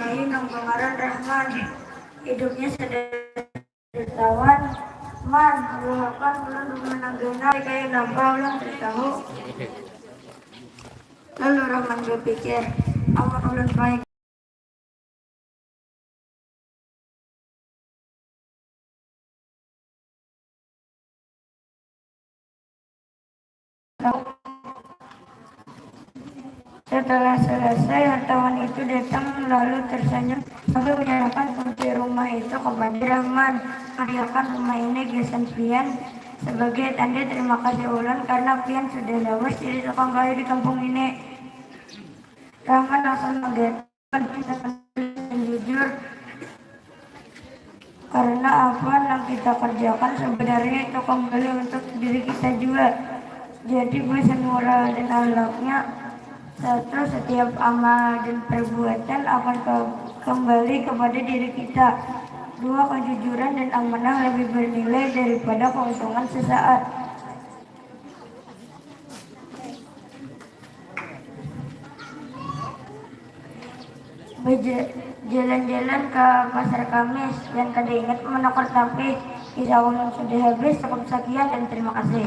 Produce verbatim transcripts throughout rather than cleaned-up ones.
Ini nang bangaran Rahman. Hidupnya sederhana. Dertawan, Man, buahakan ulun rumah nang ganal, kaya napa ulun kada tahu. Lalu Rahman bapikir, amun ulun pai Setelah selesai, hartawan itu datang lalu tersenyum sambil menyerahkan kunci rumah itu kepada Rahman. Hadiahkan rumah ini gasan pian sebagai tanda terima kasih ulun karena pian sudah lawas jadi tukang kayu di kampung ini. Rahman langsung mengganti. Jujur, karena apa nang kita kerjakan sebenarnya itu kembali untuk diri kita juga. Jadi, bahasa moral dan akhlaknya satu, setiap amal dan perbuatan akan ke- kembali kepada diri kita. Dua, kejujuran dan amanah lebih bernilai daripada keuntungan sesaat. Beja- jalan-jalan ke Pasar Kamis dan kada ingat menukar tapih. Kisah ulun sudah habis, cukup sekian dan terima kasih.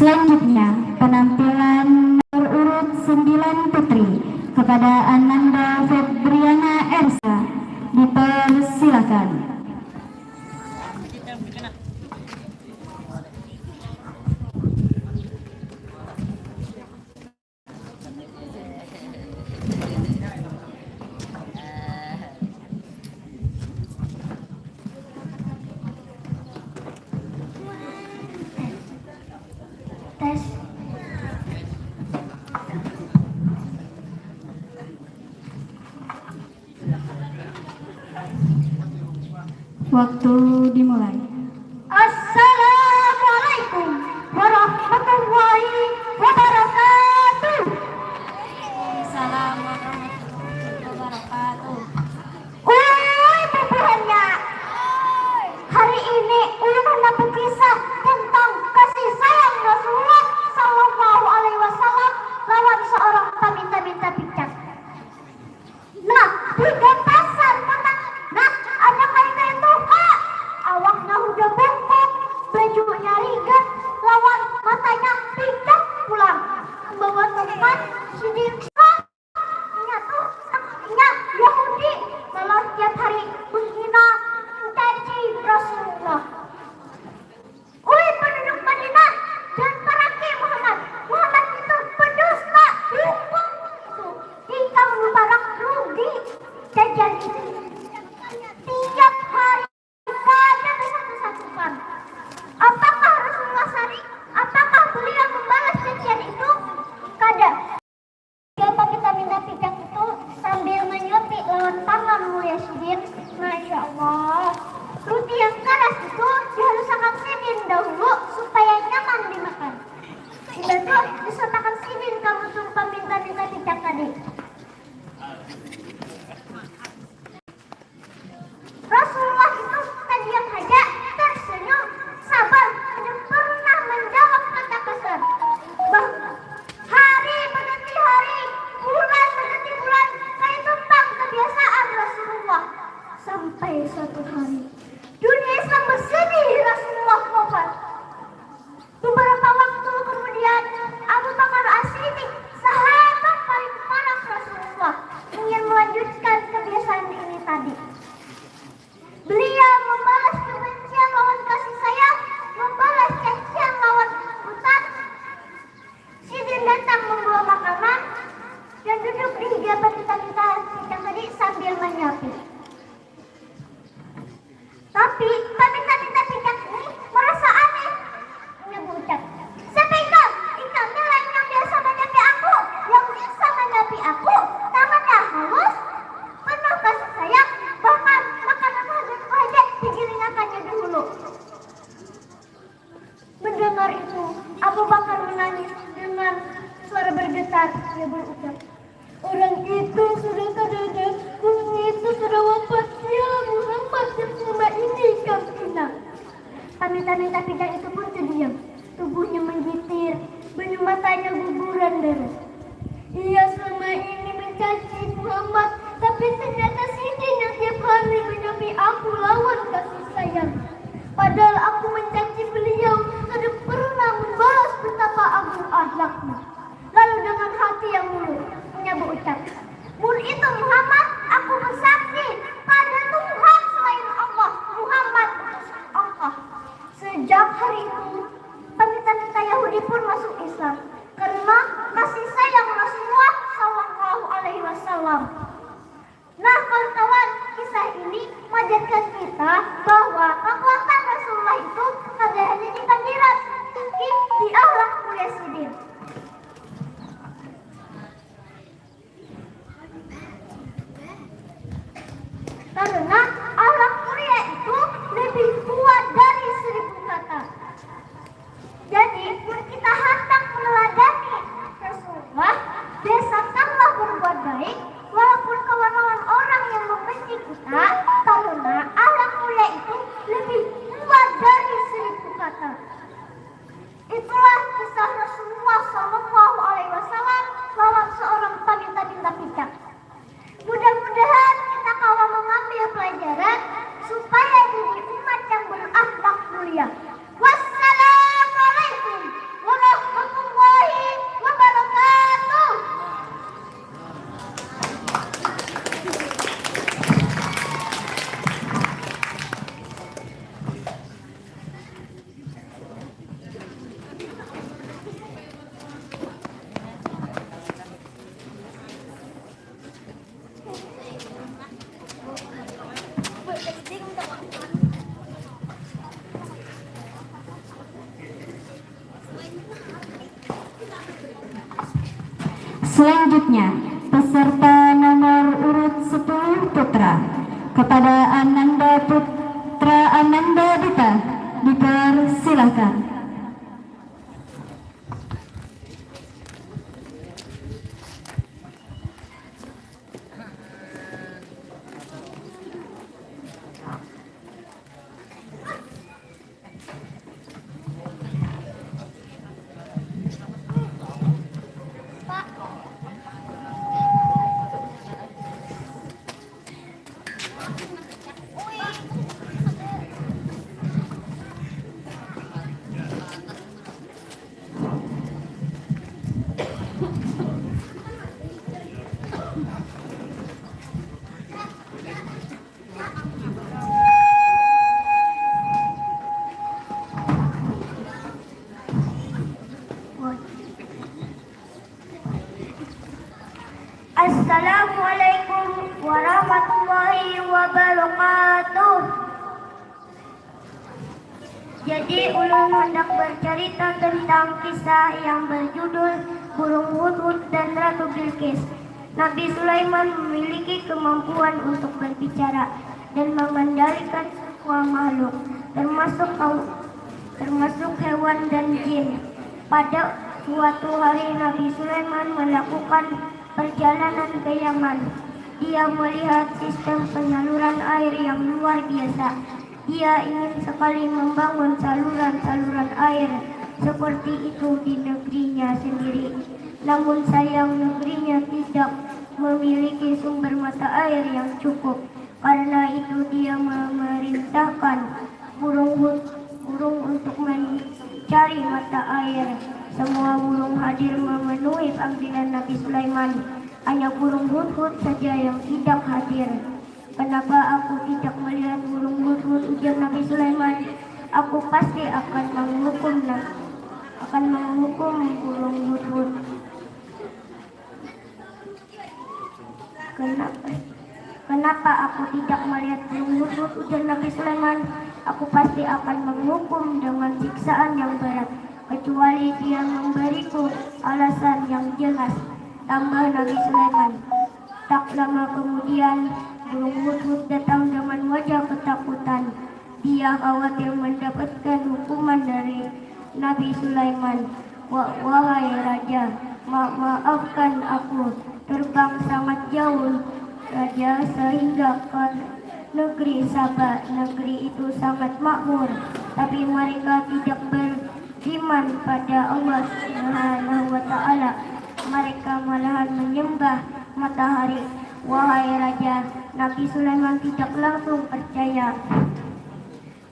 Selanjutnya, penampilan nomor urut sembilan Putri kepada Ananda Febriana Ersa. Dipersilakan. Tes. Waktu dimulai. Assalamualaikum warahmatullahi wabarakatuh. Waalaikumsalam warahmatullahi wabarakatuh. Uy, bubuhannya. Hari ini ulun handak berkisah tentang kasih sayang Rasulullah Sallallahu Alaihi Wasallam lawan seorang paminta-minta picak. Nah, di pasar kota, nah, ada kai-kai tuha. Awaknya hudah bungkuk, bajunya rigat, lawan matanya picak pulang. Membawa tongkat, sidin, inya tu, inya Yahudi, malah tiap hari menghina, mencaci Rasulullah. Ui penduduk Madinah, jangan paraki Muhammad. Muhammad itu pendusta, hukum itu. Ikam mubarak rugi, jajan itu. Tiap hari kada bersatu-satukan. Apakah Rasulullah sari? Apakah beliau membalas cacian itu? Kada. Dia paminta-minta picak itu sambil manyuapi lawan tangan mulia sidin. Masya Allah. Ruti yang karas itu dihalusakan sidin dahulu supaya nyaman dimakan. Imbah tu disatakan sidin ka mutung paminta-minta picak tadi. Rasulullah itu tadiam haja, tersenyum, sabar, kada pernah menjawab kata kasar. Bah, hari mengganti hari, bulan mengganti bulan, kaitu pang kebiasaan Rasulullah. Sampai suatu hari, dunia Islam bersedih Rasulullah wafat. Beberapa waktu kemudian, Abu Bakar As-Siddiq, sahabat paling panas Rasulullah, ingin melanjutkan kebiasaan ini tadi. Beliau membalas kebencian lawan kasih sayang, membalas cacian lawan hutang. Sidin datang membawa makanan dan duduk di hadapan kita-kita yang tadi sambil menyuapi. Tapi Kang itu pun terdiam. Tubuhnya menggitir, bulu matanya guguran darah. Ia selama ini mencaci Muhammad, tapi ternyata sidin yang tiap hari menyapi aku lawan kasih sayang. Padahal aku mencaci beliau, kada pernah membalas betapa agung akhlaknya. Lalu dengan hati yang mulus, inya berucap, "Mun itu Muhammad, aku bersaksi pada Tuhan selain Allah, Muhammad utusan Allah." Sejak hari itu, peminta-minta Yahudi pun masuk Islam karena kasih sayang Rasulullah Shallallahu Alaihi Wasallam. Nah, kawan-kawan, kisah ini mengajarkan kita bahwa kekuatan Rasulullah itu kada hanya di pandiran, tapi di akhlak mulia sidin. Karena akhlak mulia itu lebih kuat dari seribu kata. Jadi, mun kita handak meneladani Rasulullah, biasakanlah berbuat baik, walaupun kawan lawan orang yang membenci kita, karena akhlak mulia itu lebih kuat dari seribu kata. Itulah kisah Rasulullah Shallallahu Alaihi Wasallam lawan seorang paminta-minta picak. Mudah-mudahan kita kawa mengambil pelajaran supaya jadi umat yang berakhlak mulia. Wassalamualaikum warahmatullahi wabarakatuh. Selanjutnya, peserta nomor urut sepuluh Putra. Kepada Ananda Putra Ananda Dita, dipersilahkan. Assalamualaikum warahmatullahi wabarakatuh. Jadi ulun handak bercerita tentang kisah yang berjudul Burung Hudhud dan Ratu Bilqis. Nabi Sulaiman memiliki kemampuan untuk berbicara dan mengendalikan semua makhluk, termasuk termasuk hewan dan jin. Pada suatu hari Nabi Sulaiman melakukan perjalanan ke Yaman. Dia melihat sistem penyaluran air yang luar biasa. Dia ingin sekali membangun saluran-saluran air seperti itu di negerinya sendiri. Namun sayang negerinya tidak memiliki sumber mata air yang cukup. Karena itu dia memerintahkan burung burung untuk mencari mata air. Semua burung hadir memenuhi panggilan Nabi Sulaiman. Hanya burung hudhud saja yang tidak hadir. Kenapa aku tidak melihat burung hudhud, ujar Nabi Sulaiman. Aku pasti akan menghukum akan menghukum burung hudhud. Kenapa? Kenapa aku tidak melihat burung hudhud, ujar Nabi Sulaiman. Aku pasti akan menghukum dengan siksaan yang berat, kecuali dia memberiku alasan yang jelas, tambah Nabi Sulaiman. Tak lama kemudian, burung hudhud datang dengan wajah ketakutan. Dia khawatir mendapatkan hukuman dari Nabi Sulaiman. Wahai raja, ma maafkan aku. Terbang sangat jauh raja sehingga ke negeri Saba. Negeri itu sangat makmur, Tapi mereka tidak beriman pada Allah Subhanahu wa Ta'ala. Mereka malahan menyembah matahari. Wahai Raja, Nabi Sulaiman tidak langsung percaya.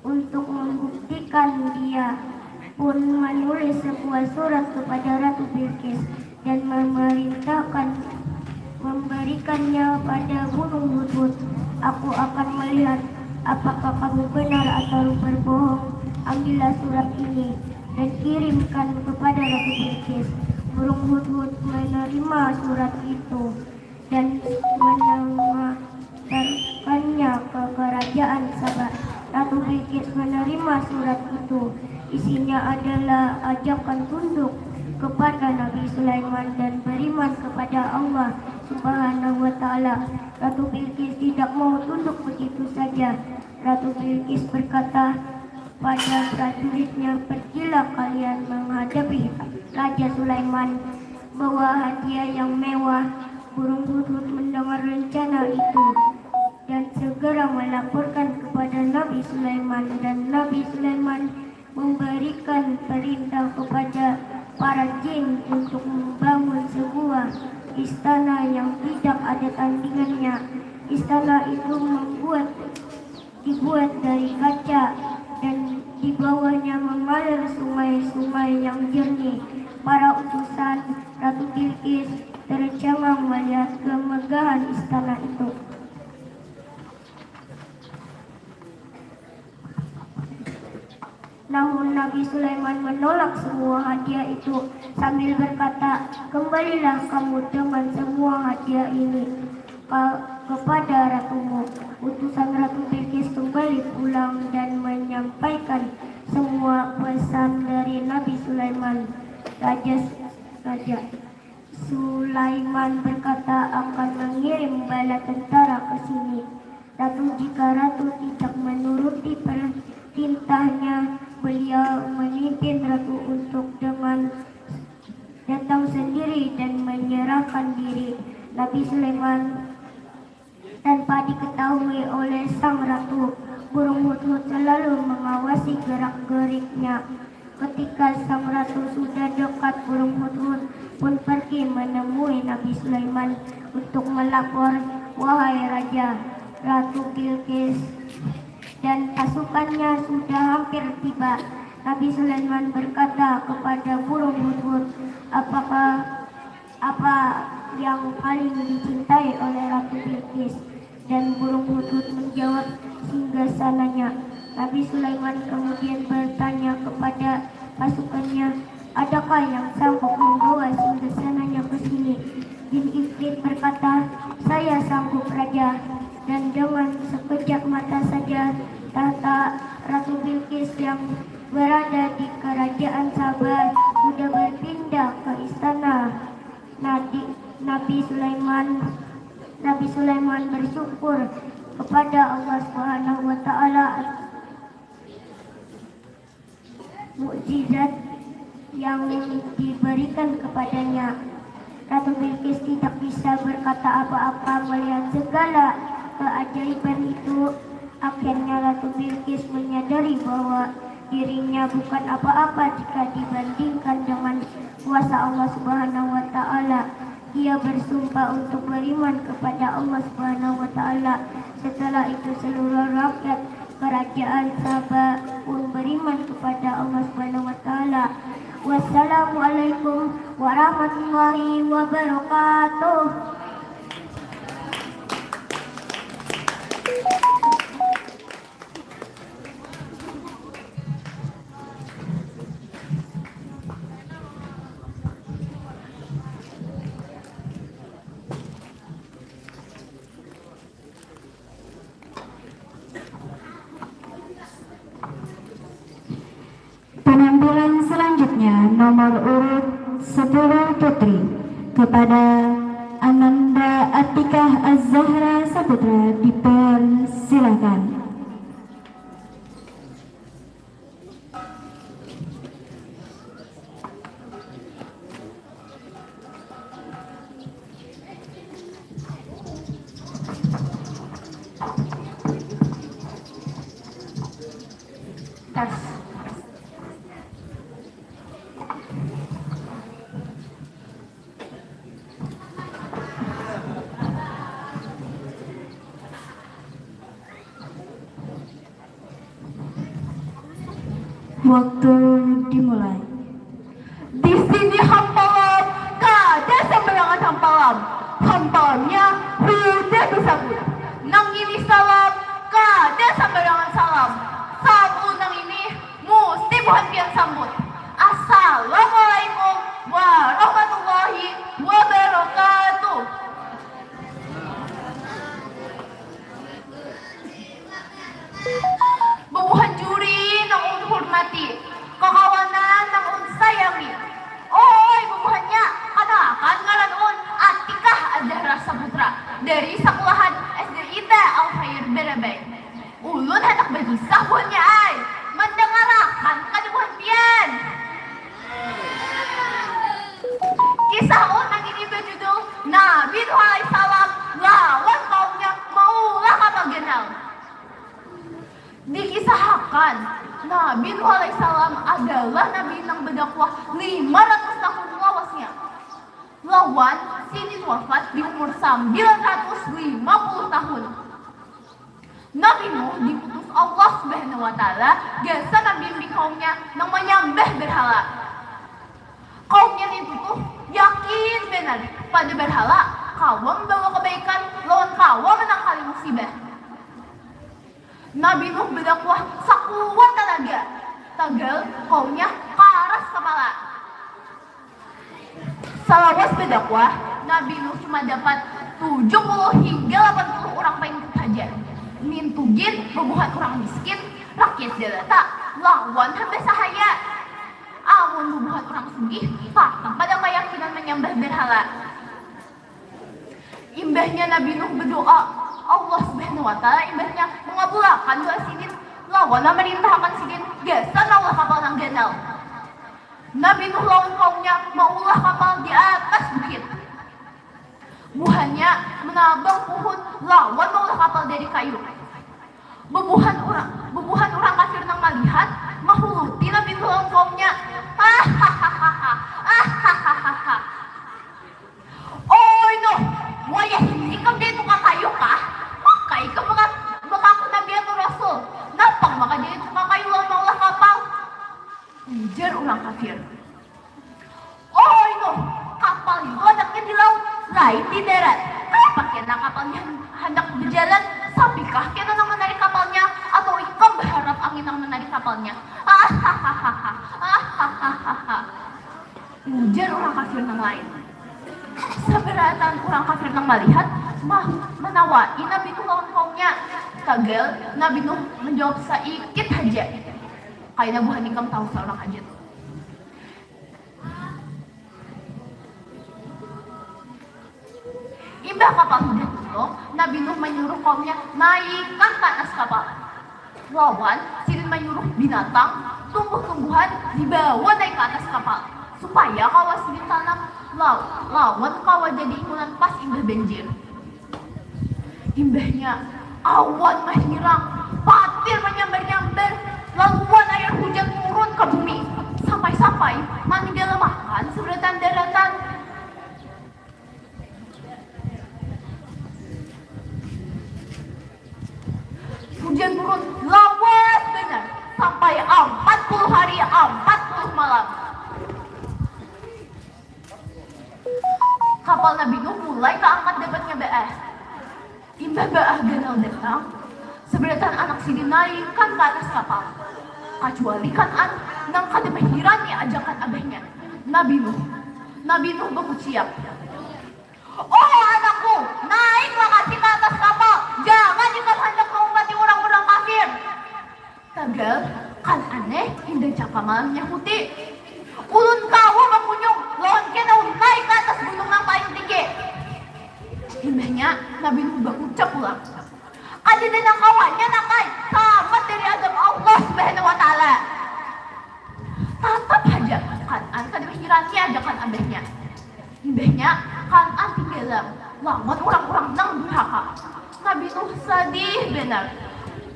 Untuk membuktikan, dia pun menulis sebuah surat kepada Ratu Bilqis dan memerintahkan memberikannya pada burung hudhud. Aku akan melihat apakah kamu benar atau berbohong. Ambillah surat ini dan kirimkan kepada Ratu Bilqis. Burung hudhud menerima surat itu dan mengantarkannya ke kerajaan Saba. Ratu Bilqis menerima surat itu. Isinya adalah ajakan tunduk kepada Nabi Sulaiman dan beriman kepada Allah Subhanahu wa Ta'ala. Ratu Bilqis tidak mau tunduk begitu saja. Ratu Bilqis berkata pada prajuritnya, "Pergilah kalian menghadapi Raja Sulaiman, bawa hadiah yang mewah." Burung hudhud mendengar rencana itu dan segera melaporkan kepada Nabi Sulaiman, dan Nabi Sulaiman memberikan perintah kepada para jin untuk membangun sebuah istana yang tidak ada tandingannya. Istana itu membuat dibuat dari kaca dan di bawahnya mengalir sungai-sungai yang jernih. Para utusan Ratu Bilqis tercengang melihat kemegahan istana itu. Namun Nabi Sulaiman menolak semua hadiah itu sambil berkata, "Kembalilah kamu dengan semua hadiah ini ka-, kepada ratumu." Utusan Ratu Bilqis kembali pulang dan menyampaikan semua pesan dari Nabi Sulaiman. Raja, Raja Sulaiman berkata akan mengirim bala tentara ke sini. Ratu, jika Ratu tidak menuruti perintahnya, beliau memimpin Ratu untuk dengan datang sendiri dan menyerahkan diri. Nabi Sulaiman tanpa diketahui oleh sang ratu, burung hudhud selalu mengawasi gerak-geriknya. Ketika sang ratu sudah dekat, burung hudhud pun pergi menemui Nabi Sulaiman untuk melapor, "Wahai Raja, Ratu Bilqis dan pasukannya sudah hampir tiba." Nabi Sulaiman berkata kepada burung hudhud, "Apakah apa yang paling dicintai oleh Ratu Bilqis?" Dan burung hudhud menjawab, "Singgasananya." Nabi Sulaiman kemudian bertanya kepada pasukannya, "Adakah yang sanggup membawa singgasananya ke sini?" Jin Ifrit berkata, "Saya sanggup, Raja." Dan dengan sekejap mata saja, tahta Ratu Bilqis yang berada di kerajaan Sabah sudah berpindah ke istana Nabi, Nabi Sulaiman. Nabi Sulaiman bersyukur kepada Allah Subhanahu wa Ta'ala atas mukjizat yang diberikan kepadanya. Ratu Bilqis tidak bisa berkata apa-apa melihat segala keajaiban itu. Akhirnya Ratu Bilqis menyadari bahwa dirinya bukan apa-apa jika dibandingkan dengan kuasa Allah Subhanahu wa Ta'ala. Ia bersumpah untuk beriman kepada Allah Subhanahu wa Ta'ala. Setelah itu, seluruh rakyat kerajaan Saba pun beriman kepada Allah Subhanahu wa Ta'ala. Wassalamualaikum warahmatullahi wabarakatuh. Penampilan selanjutnya nomor urut sepuluh putri, kepada Ananda Atikah Az-Zahra Saputra dipersilakan. Tas. Waktu dimulai. Di sini hampalam, kada sembarangan hampalam. Hampalamnya hudah disabut. Nang ini salam, kada sembarangan salam. Salam ulun nang ini musti buhan pian sambut. Assalamualaikum warahmatullahi wabarakatuh. Bubuhan juri nang ulun hurmati, kakawanan nang ulun sayangi. Oi, bubuhannya, kanalakan ngaran ulun Atikah Azahra Saputra dari sakulahan S D I T Al Khair Barabai. Ulun handak bakisah buhannya ai. Mandangarakan kada buhan pian? Kisah ulun nang ini bajudul Nabi Nuh alaihissalam lawan kaumnya maulah kapal ganal. Dikisahakan, Nabi Nuh alaihissalam adalah nabi nang badakwah lima ratus tahun lawasnya. Lawan sidin wafat di umur sambilan ratus lima puluh tahun. Nabi Nuh diutus Allah Subhanahu wa Ta'ala gasan mambimbing kaumnya nang manyambah berhala. Kaumnya nintu tuh yakin banar pada berhala kawa mambawa kebaikan lawan kawa manangkali musibah. Nabi Nuh badakwah sakuat tanaga, tagal kaumnya karas kapala. Salawas badakwah, Nabi Nuh cuma dapat tujuh puluh hingga lapan puluh urang pangikut haja. Nintu gin bubuhan urang miskin, rakyat jalata, lawan hamba sahaya. Amun bubuhan urang sugih, tatap pada kayakinan manyambah berhala. Imbahnya Nabi Nuh badoa, Allah Subhanahu wa Ta'ala imbahnya mangabulakan doa sidin lawan mamarintahakan sidin gasan maulah kapal nang ganal. Nabi Nuh lawan kaumnya maulah kapal di atas bukit. Buhannya manabang puhun lawan maulah kapal dari kayu. Bubuhan urang, bubuhan urang kafir nang malihat mahuluti Nabi Nuh lawan kaumnya. Ahahahaha, ahahahaha. Oi Nuh, wayahini ikam jadi tukang kayu kah? Maka ikam maka-, makaku nabi atau rasul. Napang maka jadi tukang kayu lawan maulah kapal? Ujar urang kafir. Oi Nuh, kapal itu handaknya di laut, lain di darat. Kayapa kena kapalnya han-, handak bajalan? Sapikah kena nang manarik kapalnya? Atau ikam baharap angin nang manarik kapalnya? Ahahahaha, ahahahaha. Ujar urang kafir nang lain. Sabarataan urang kafir nang malihat, ma-, manawai Nabi Nuh lawan kaumnya. Tagal Nabi Nuh manjawab saikit haja. Kaina buhan ikam tahu saurang haja tuh. Imbah kapal hudah tulung, Nabi Nuh manyuruh kaumnya naikan ka atas kapal. Lawan sidin manyuruh binatang, tumbuh-tumbuhan dibawa naik ka atas kapal, supaya kawa sidin tanam law-, lawan kawa jadi ikunan pas imbah banjir. Imbahnya, awan mahirang, patir manyambar-nyambar, laluan air hujan turun ka bumi, sampai-sampai maninggalamakan sabarataan daratan. Hujan turun lawas banar, sampai ampat puluh hari, ampat puluh malam. Kapal Nabi Nuh mulai taangkat dapatnya baah. Imbah baah ganal datang, sabarataan anak sidin naikan ka atas kapal. Kacuali Kan'an nang kada mahirani ajakan abahnya, Nabi Nuh. Nabi Nuh bakuciak, "Oh anakku, naik lakasi ka atas kapal, jangan ikam handak maumpati urang-urang kafir." Tagal, Kan'an ne inda capa malah manyahuti. "Ulun kawa bakunyung lawan kena ulun naik ka atas gunung nang paling tinggi." Imbahnya, Nabi Nuh baucap pulang, "Kadada nang kawanya, nak ai, salamat dari azab Allah Subhanahu wa Ta'ala." Tatap haja, Kan'an kada mahirani ajakan abahnya. Imbahnya, Kan'an tinggalam lawan urang-urang nang durhaka. Nabi Nuh sadih banar.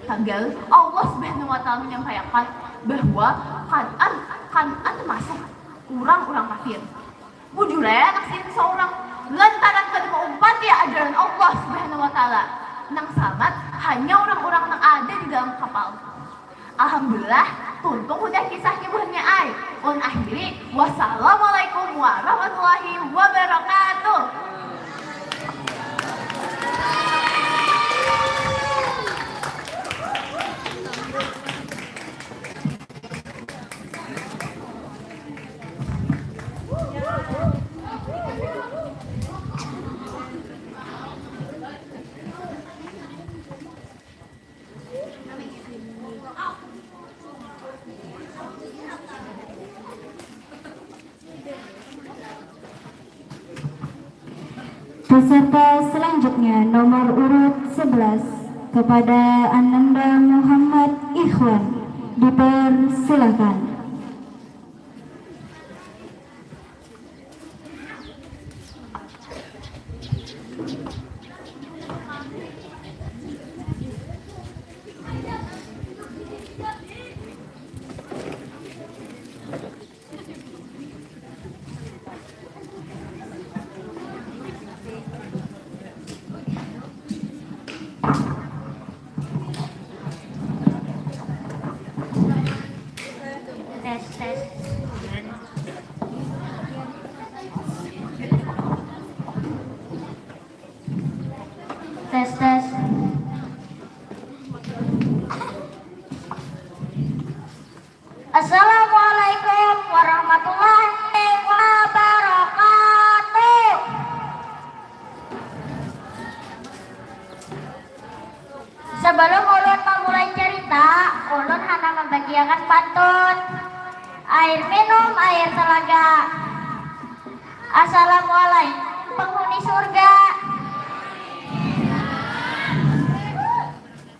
Tagal, Allah Subhanahu wa Ta'ala manyampaiakan bahwa Kan'an, Kan'an tamasuk urang-urang kafir. Bujur ai anak sidin saurang, lantaran kada maumpati ajaran Allah Subhanahu wa Ta'ala. Nang salamat hanya urang-urang nang ada di dalam kapal. Alhamdulillah, Tuntung hudah kisahnya buhannya ai. Ulun akhiri. Wassalamualaikum warahmatullahi wabarakatuh. Peserta selanjutnya nomor urut sebelas, kepada Ananda Muhammad Ikhwan, dipersilakan. Tes, tes. Tes, tes. Assalamualaikum warahmatullahi wabarakatuh. Sebelum ulun memulai cerita, ulun hana membagiakan pantun. Air minum, air telaga. Assalamualaikum penghuni surga.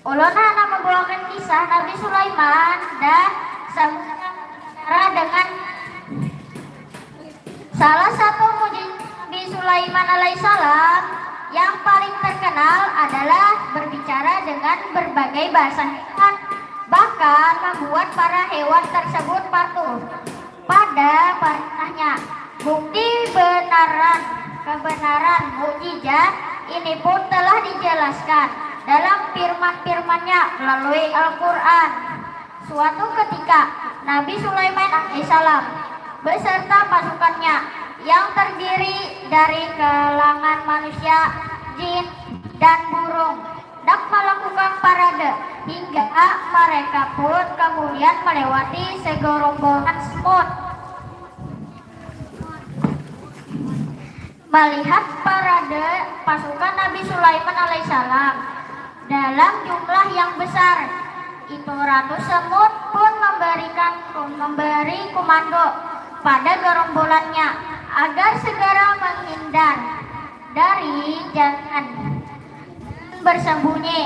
Ulun handak membawakan kisah Nabi Sulaiman dan sabutan bicara dengan salah satu mujizat Nabi Sulaiman alaihissalam yang paling terkenal adalah berbicara dengan berbagai bahasa hewan, bahkan membuat para hewan tersebut patuh pada perintahnya. Bukti benaran kebenaran mukjizat ini pun telah dijelaskan dalam firman-firman-Nya melalui Al-Quran. Suatu ketika, Nabi Sulaiman alaihissalam beserta pasukannya yang terdiri dari kalangan manusia, jin, dan burung hendak melakukan parade hingga mereka pun kemudian melewati segerombongan semut. Melihat parade pasukan Nabi Sulaiman alaihissalam dalam jumlah yang besar, itu ratus semut pun memberikan memberi komando pada gerombolannya agar segera menghindar dari jalan bersembunyi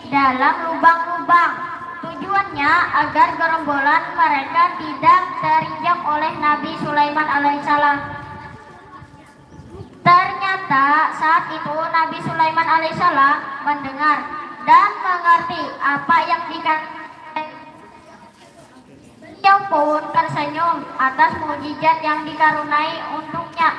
dalam lubang-lubang. Tujuannya agar gerombolan mereka tidak terinjak oleh Nabi Sulaiman alaihissalam. Ternyata saat itu Nabi Sulaiman alaihissalam mendengar dan mengerti apa yang dikatakan. Beliau pun tersenyum atas mukjizat yang dikarunai untuknya.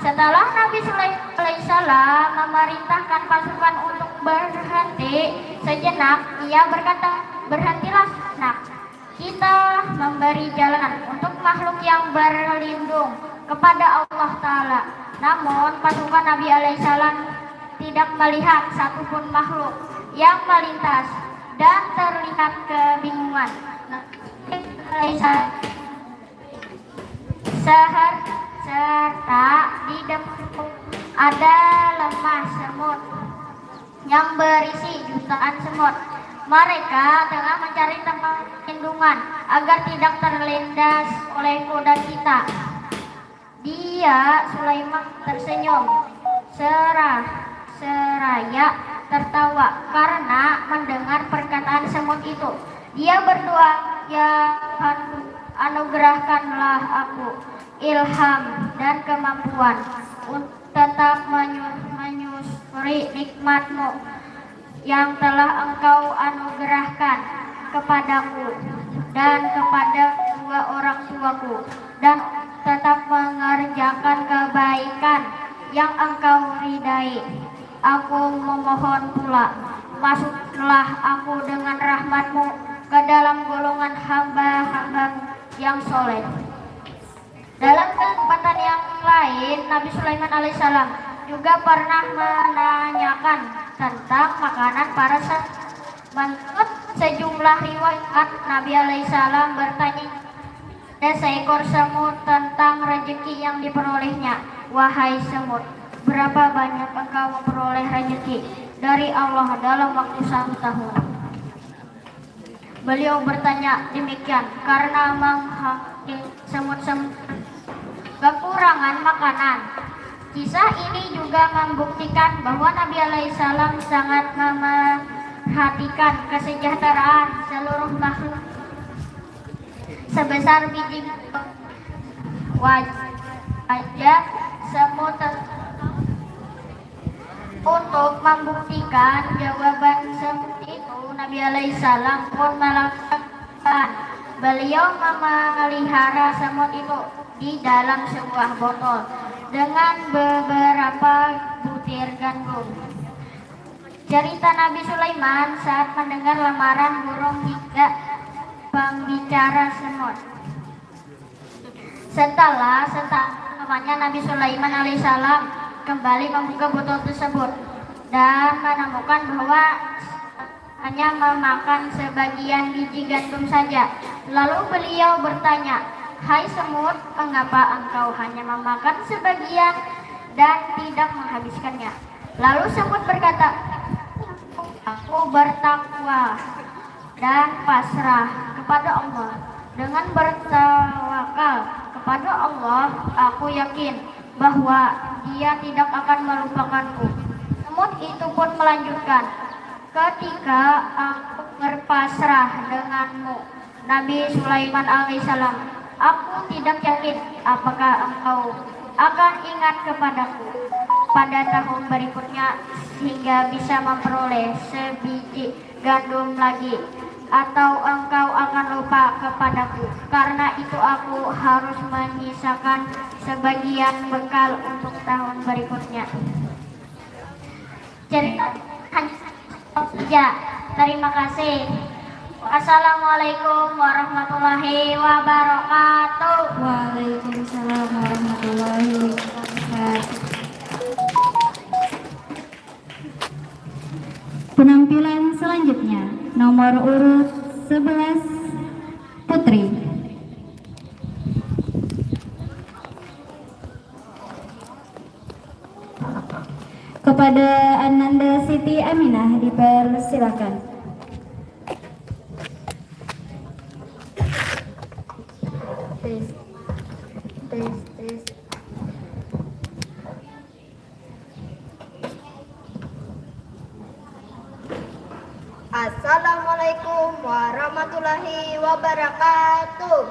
Setelah Nabi Sulaiman alaihissalam memerintahkan pasukan untuk berhenti sejenak, ia berkata, "Berhentilah sejenak. Kita memberi jalan untuk makhluk yang berlindung kepada Allah Ta'ala." Namun pasukan Nabi alaihissalam tidak melihat satupun makhluk yang melintas dan terlihat kebingungan. Seher serta di depan ada lemah semut yang berisi jutaan semut. Mereka tengah mencari tempat perlindungan agar tidak terlindas oleh kuda kita. Dia, Sulaiman, tersenyum serah seraya tertawa karena mendengar perkataan semut itu. Dia berdoa, "Ya Tuhanku, anugerahkanlah aku ilham dan kemampuan untuk tetap menyusuri nikmatmu yang telah Engkau anugerahkan kepadaku dan kepada kedua orang tuaku, dan tetap mengerjakan kebaikan yang Engkau ridai. Aku memohon pula, masukkanlah aku dengan rahmatmu ke dalam golongan hamba-hamba yang soleh. Dalam kesempatan yang lain, Nabi Sulaiman alaihissalam juga pernah menanyakan tentang makanan para se- Menurut sejumlah riwayat, Nabi alaihissalam bertanya pada seekor semut tentang rezeki yang diperolehnya. "Wahai semut, berapa banyak engkau memperoleh rezeki dari Allah dalam waktu satu tahun?" Beliau bertanya demikian karena menghampiri semut-semut kekurangan makanan. Kisah ini juga membuktikan bahwa Nabi alaihissalam sangat memerhatikan kesejahteraan seluruh makhluk sebesar biji wajah semut. Untuk membuktikan jawaban seperti itu, Nabi alaihissalam pun melakukan. Beliau memelihara semut itu di dalam sebuah botol dengan beberapa butir gandum. Cerita Nabi Sulaiman saat mendengar lamaran burung hingga pembicara semut. Setelah setahun lamanya, Nabi Sulaiman alaihissalam kembali membuka botol tersebut dan menemukan bahwa hanya memakan sebagian biji gandum saja. Lalu beliau bertanya, "Hai semut, mengapa engkau hanya memakan sebagian dan tidak menghabiskannya?" Lalu semut berkata, "Aku bertakwa dan pasrah kepada Allah. Dengan bertawakal kepada Allah, aku yakin bahwa Dia tidak akan melupakanku." Semut itu pun melanjutkan, "Ketika aku berpasrah denganmu, Nabi Sulaiman alaihissalam, aku tidak yakin apakah engkau akan ingat kepadaku pada tahun berikutnya sehingga bisa memperoleh sebiji gandum lagi, atau engkau akan lupa kepadaku. Karena itu aku harus menyisakan sebagian bekal untuk tahun berikutnya." Cerita hanya saja. Terima kasih. Assalamualaikum warahmatullahi wabarakatuh. Waalaikumsalam warahmatullahi wabarakatuh. Penampilan selanjutnya, nomor urut sebelas, Putri. Kepada Ananda Siti Aminah dipersilakan. Tes, tes, tes. Assalamualaikum warahmatullahi wabarakatuh.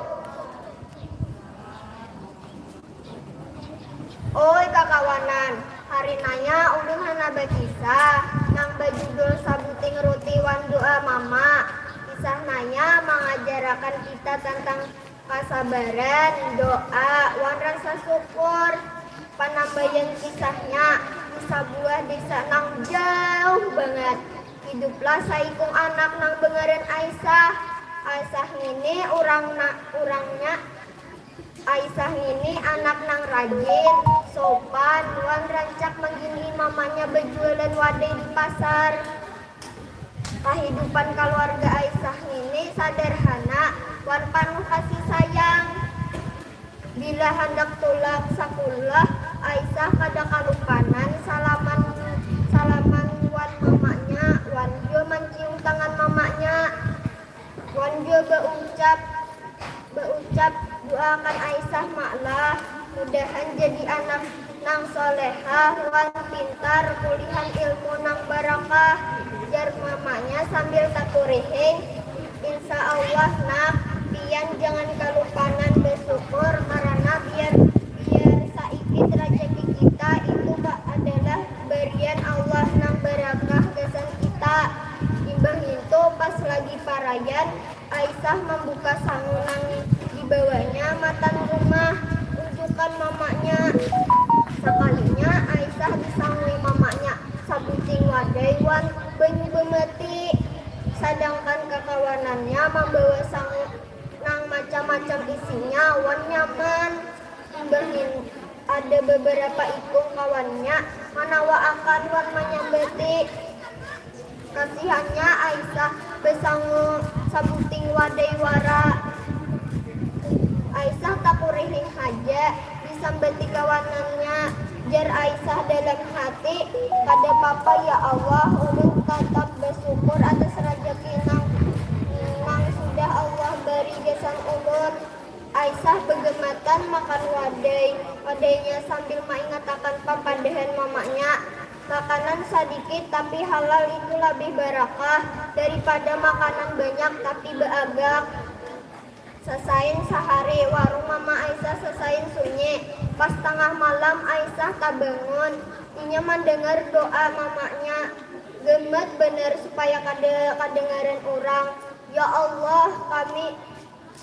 Oi kakawanan, hari naya ulun handak bakisah nang bajudul Sabuting Ruti wan Doa Mama. Kisah naya mangajarakan kita tantang kasabaran, doa, wan rasa syukur. Panambayan kisahnya, di sabuah desa nang jauh bangat, hiduplah saikung anak nang bangaran Aisyah. Aisyah ngini urang na, urangnya Aisyah ngini anak nang rajin, sopan, wan rancak manggihi mamanya bajualan wadai di pasar. Kahidupan kaluarga Aisyah ngini sadarhana wan panuh kasih sayang. Bila handak tulak sakulah, Aisyah kada kalupanan salaman salaman wan mamanya wan jua mancium tangan mamanya. Wan jua baucap baucap duakan Aisyah mak lah, mudahan jadi anak nang solehah wan pintar kulihan ilmu nang barakah, jar mamanya sambil takurihing. Insya Allah nak, pian jangan kalupanan basyukur karana biar biar saikit rajaki kita itu adalah barian Allah nang barakah gasan kita. Imbah ngintu pas lagi paraian, Aisyah mambuka sangu nang dibawanya matan rumah unjukan mamanya. Sakalinya Aisyah disangui mamanya sabuting wadai wan banyu bamati. Sadangkan kakawanannya mambawa sangu nang macam-macam isinya wan nyaman. Imbah ngini ada beberapa ikung kawannya manawaakan wan manyambati. Kasihannya Aisyah besangu sabuting wadai wara. Aisyah takurihing haja disambati kawanannya. Jar Aisyah dalam hati, kada papa ya Allah, ulun tatap basyukur atas rajaki nang nang sudah Allah bari gasan ulun. Aisyah begematan makan wadai wadainya sambil maingatakan papadahan mamanya. Makanan sadikit tapi halal itu labih barakah daripada makanan banyak tapi baagak. Sasain sahari, warung mama Aisyah sasain sunyi. Pas tangah malam Aisyah tabangun. Inya mandangar doa mamanya. Gemet banar supaya kada kadangaran urang. Ya Allah, kami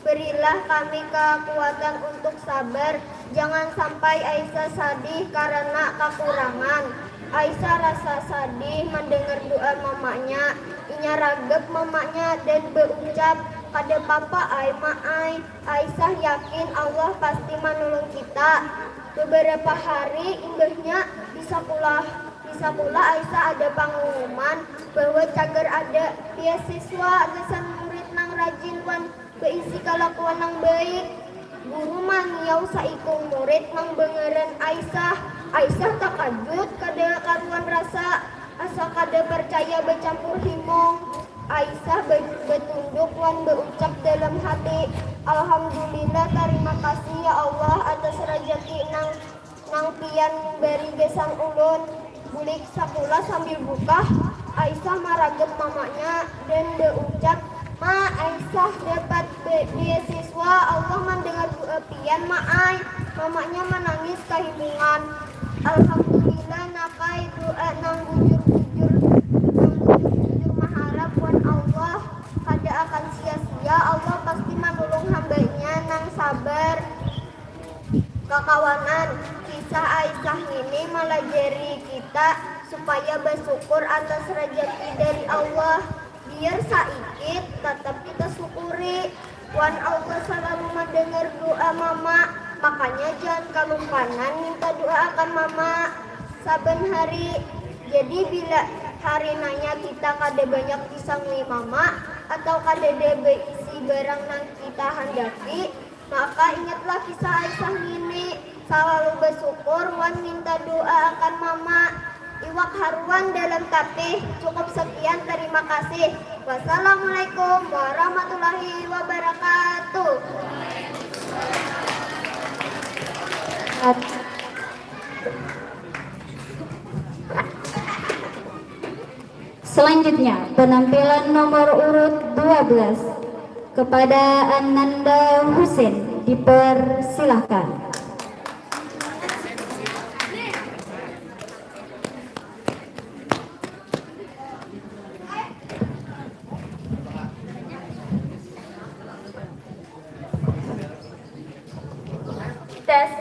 berilah kami kakuatan untuk sabar. Jangan sampai Aisyah sadih karana kakurangan. Aisyah rasa sadih mandangar doa mamanya. Inya ragap mamanya dan baucap, kada papa ai ma ai. Aisyah yakin Allah pasti manulung kita. Beberapa hari imbahnya di sakulah di sakulah Aisyah ada pangumuman bahwa cagar ada biasiswa gasan murid nang rajin wan baisi kalakuan nang baik. Guru mangiau saikung murid nang bangaran Aisyah. Aisyah takajut kada karuan rasa, asa kada parcaya bacampur himung. Aisyah ba- batunduk wan baucap dalam hati, Alhamdulillah, tarima kasih ya Allah atas rajaki nang nang pian bari gasan ulun. Bulik sakulah sambil bukah, Aisyah maragap mamanya dan baucap, Ma, Aisyah dapat be- beasiswa, Allah mandangar doa pian ma ai. Mamanya manangis kahimungan. Alhamdulillah nak ai, doa nang bujur-bujur nang bujur-bujur maharap wan Allah kada akan sia-sia, Allah pasti manulung hambanya nang sabar. Kakawanan, kisah Aisyah ngini malajari kita supaya basyukur atas rajaki dari Allah. Biar saikit, tatap kita syukuri. Wan Allah salalu mandangar doa mama, makanya jangan kalupanan minta doa akan mama. Saban hari. Jadi bila hari naya kita kada banyak disangui mama atau kadada baisi barang nang kita handaki, maka ingatlah kisah Aisyah ngini, salalu basyukur wan minta doa akan mama. Iwak haruan dalam tapih. Cukup sekian, terima kasih. Wassalamualaikum warahmatullahi wabarakatuh. Selanjutnya, penampilan nomor urut dua belas, kepada Ananda Husin, dipersilahkan. Tes.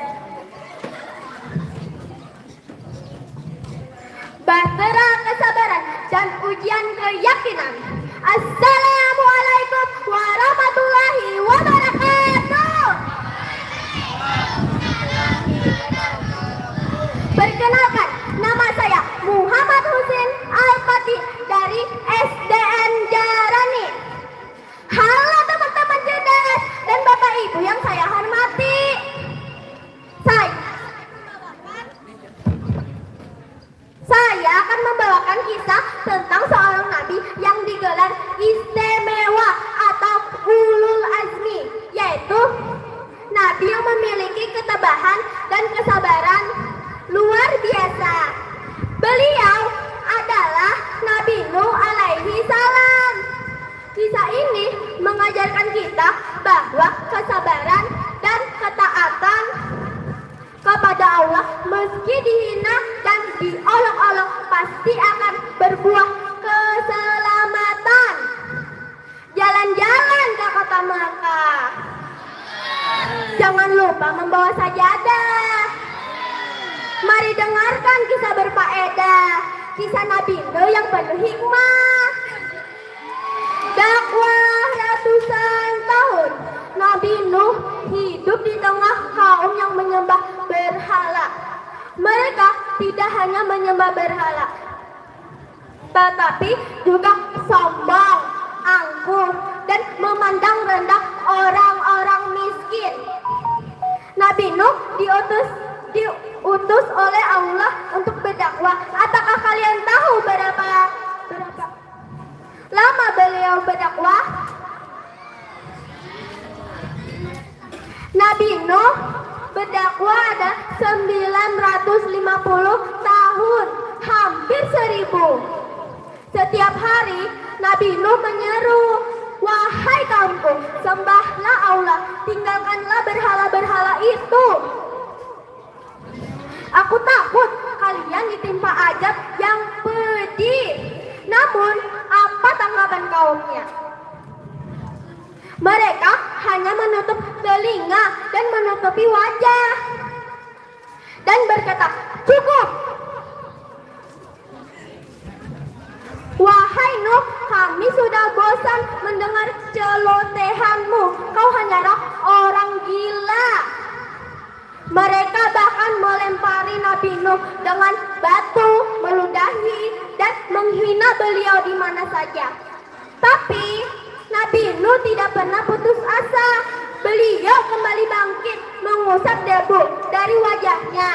Bahtera kesabaran dan ujian keyakinan. Assalamualaikum warahmatullahi wabarakatuh. Perkenalkan, nama saya Muhammad Husin Al-Fatih dari S D N Jarani. Halo teman-teman cerdas dan Bapak Ibu yang saya hormati. Saya Saya akan membawakan kisah tentang seorang nabi yang digelar istimewa atau ulul azmi, yaitu nabi yang memiliki ketabahan dan kesabaran luar biasa. Beliau adalah Nabi Nuh alaihi salam. Kisah ini mengajarkan kita bahwa kesabaran dan ketaatan kepada Allah meski dihina dan diolok-olok pasti akan berbuah keselamatan. Jalan-jalan ke kota Mekah. Jangan lupa membawa sajadah. Mari dengarkan kisah berfaedah, kisah Nabi Nuh yang penuh hikmah. Dakwah ratusan tahun, Nabi Nuh hidup di tengah kaum yang menyembah berhala. Mereka tidak hanya menyembah berhala, tetapi juga sombong, angkuh, dan memandang rendah orang-orang miskin. Nabi Nuh diutus diutus oleh Allah untuk berdakwah. Apakah kalian tahu berapa berapa lama beliau berdakwah? Nabi Nuh berdakwah ada sembilan ratus lima puluh tahun, hampir seribu. Setiap hari, Nabi Nuh menyeru, "Wahai kaumku, sembahlah Allah, tinggalkanlah berhala-berhala itu. Aku takut kalian ditimpa azab yang pedih." Namun, apa tanggapan kaumnya? Mereka hanya menutup telinga dan menutupi wajah dan berkata, "Cukup! Wahai Nuh, kami sudah bosan mendengar celotehanmu. Kau hanyalah orang gila." Mereka bahkan melempari Nabi Nuh dengan batu, meludahi, dan menghina beliau di mana saja. Tapi, Nabi Nuh tidak pernah putus asa. Beliau kembali bangkit, mengusap debu dari wajahnya,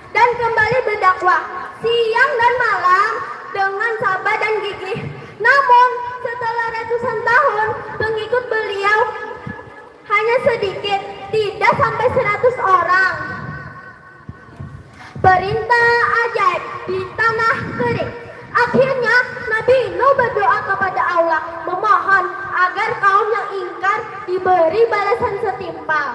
dan kembali berdakwah siang dan malam dengan sabar dan gigih. Namun, setelah ratusan tahun, pengikut beliau hanya sedikit, tidak sampai seratus orang. Perintah ajaib di tanah kering. Akhirnya, Nabi Nuh berdoa kepada Allah, memohon agar kaum yang ingkar diberi balasan setimpal.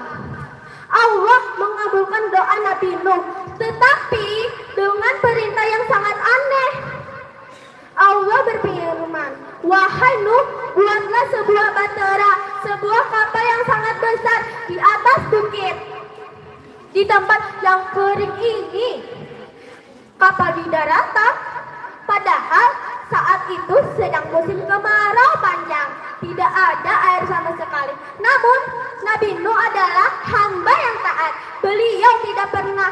Allah mengabulkan doa Nabi Nuh, tetapi dengan perintah yang sangat aneh. Allah berfirman, "Wahai Nuh, buatlah sebuah bahtera, sebuah kapal yang sangat besar di atas bukit, di tempat yang kering ini." Kapal di daratan, padahal saat itu sedang musim kemarau panjang, tidak ada air sama sekali. Namun, Nabi Nuh adalah hamba yang taat. Beliau tidak pernah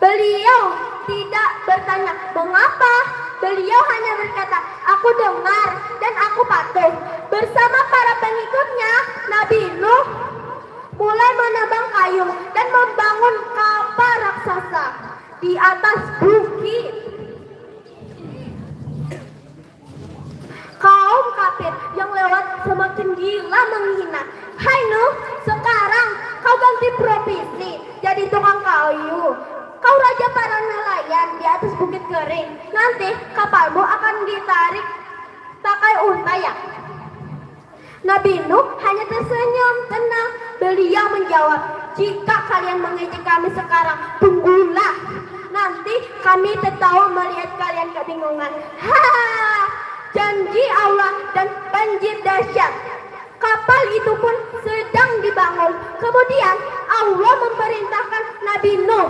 Beliau tidak bertanya mengapa. Beliau hanya berkata, "Aku dengar dan aku patuh." Bersama para pengikutnya, Nabi Nuh mulai menebang kayu dan membangun kapal raksasa di atas bukit. Kaum kafir yang lewat semakin gila menghina. "Hai Nuh, sekarang kau ganti profesi jadi tukang kayu. Kau raja para nelayan di atas bukit kering. Nanti kapalmu akan ditarik pakai unta ya." Nabi Nuh hanya tersenyum tenang. Beliau menjawab, "Jika kalian mengejek kami sekarang, tunggulah. Nanti kami tertawa melihat kalian kebingungan." Ha! Janji Allah dan banjir dahsyat. Kapal itu pun sedang dibangun. Kemudian Allah memerintahkan Nabi Nuh,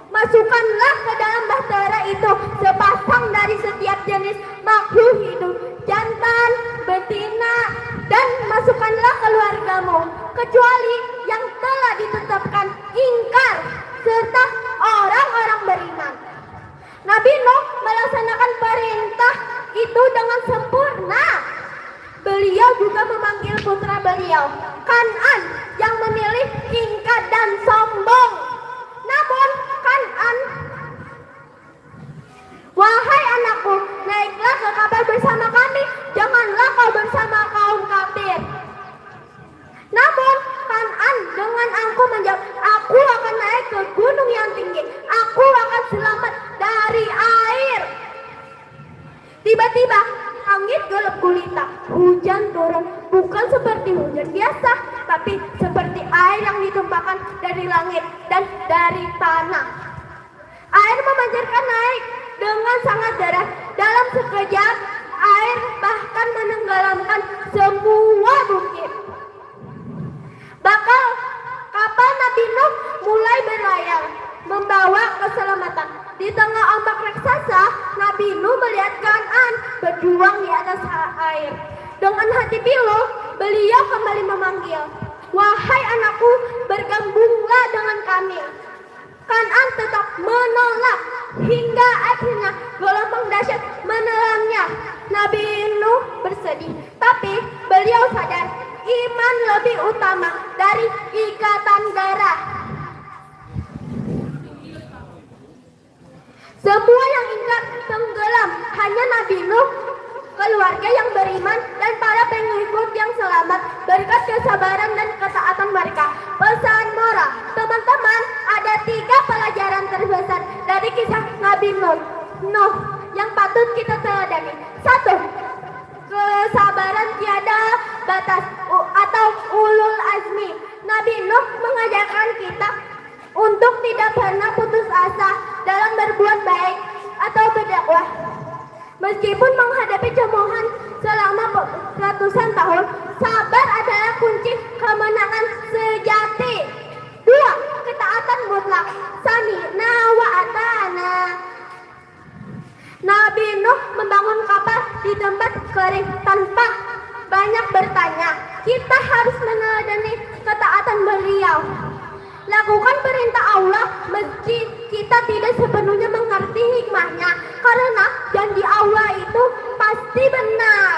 "Masukkanlah ke dalam bahtera itu sepasang dari setiap jenis makhluk hidup, jantan, betina, dan masukkanlah keluargamu, kecuali yang telah ditetapkan ingkar serta orang-orang beriman." Nabi Nuh melaksanakan perintah itu dengan sempurna. Beliau juga memanggil putra beliau, Kan'an, yang memilih tingkah dan sombong. Namun, Kan'an, "Wahai anakku, naiklah ke kapal bersama kami, janganlah kau bersama kaum kafir." Namun, Kan'an dengan angkuh menjawab, "Aku akan naik ke gunung yang tinggi. Aku akan selamat dari air." Tiba-tiba, langit gelap gulita. Hujan turun, bukan seperti hujan biasa, tapi seperti air yang ditumpahkan dari langit dan dari tanah. Air memancarkan naik dengan sangat deras. Dalam sekejap, air bahkan menenggelamkan semua bukit. Bakal kapal Nabi Nuh mulai berlayar, membawa keselamatan. Di tengah ombak raksasa, Nabi Nuh melihat Kan'an berjuang di atas air. Dengan hati pilu, beliau kembali memanggil, "Wahai anakku, bergabunglah dengan kami." Kan'an tetap menolak, hingga akhirnya gelombang dahsyat menelannya. Nabi Nuh bersedih, tapi beliau sadar iman lebih utama dari ikatan darah. Semua yang ingkar tenggelam, hanya Nabi Nuh, keluarga yang beriman, dan para pengikut yang selamat berkat kesabaran dan ketaatan mereka. Pesan moral, teman-teman, ada tiga pelajaran terbesar dari kisah Nabi Nuh, Nuh yang patut kita teladani. Satu, kesabaran tiada batas u- atau ulul azmi. Nabi Nuh mengajarkan kita untuk tidak pernah putus asa dalam berbuat baik atau berdakwah. Meskipun menghadapi cemoohan selama pe- ratusan tahun, sabar adalah kunci kemenangan sejati. Dua, ketaatan mutlak. Sami'na wa ata'na. Nabi Nuh membangun kapal di tempat kering tanpa banyak bertanya. Kita harus meneladani ketaatan beliau. Lakukan perintah Allah meski kita tidak sepenuhnya mengerti hikmahnya, karena janji Allah itu pasti benar.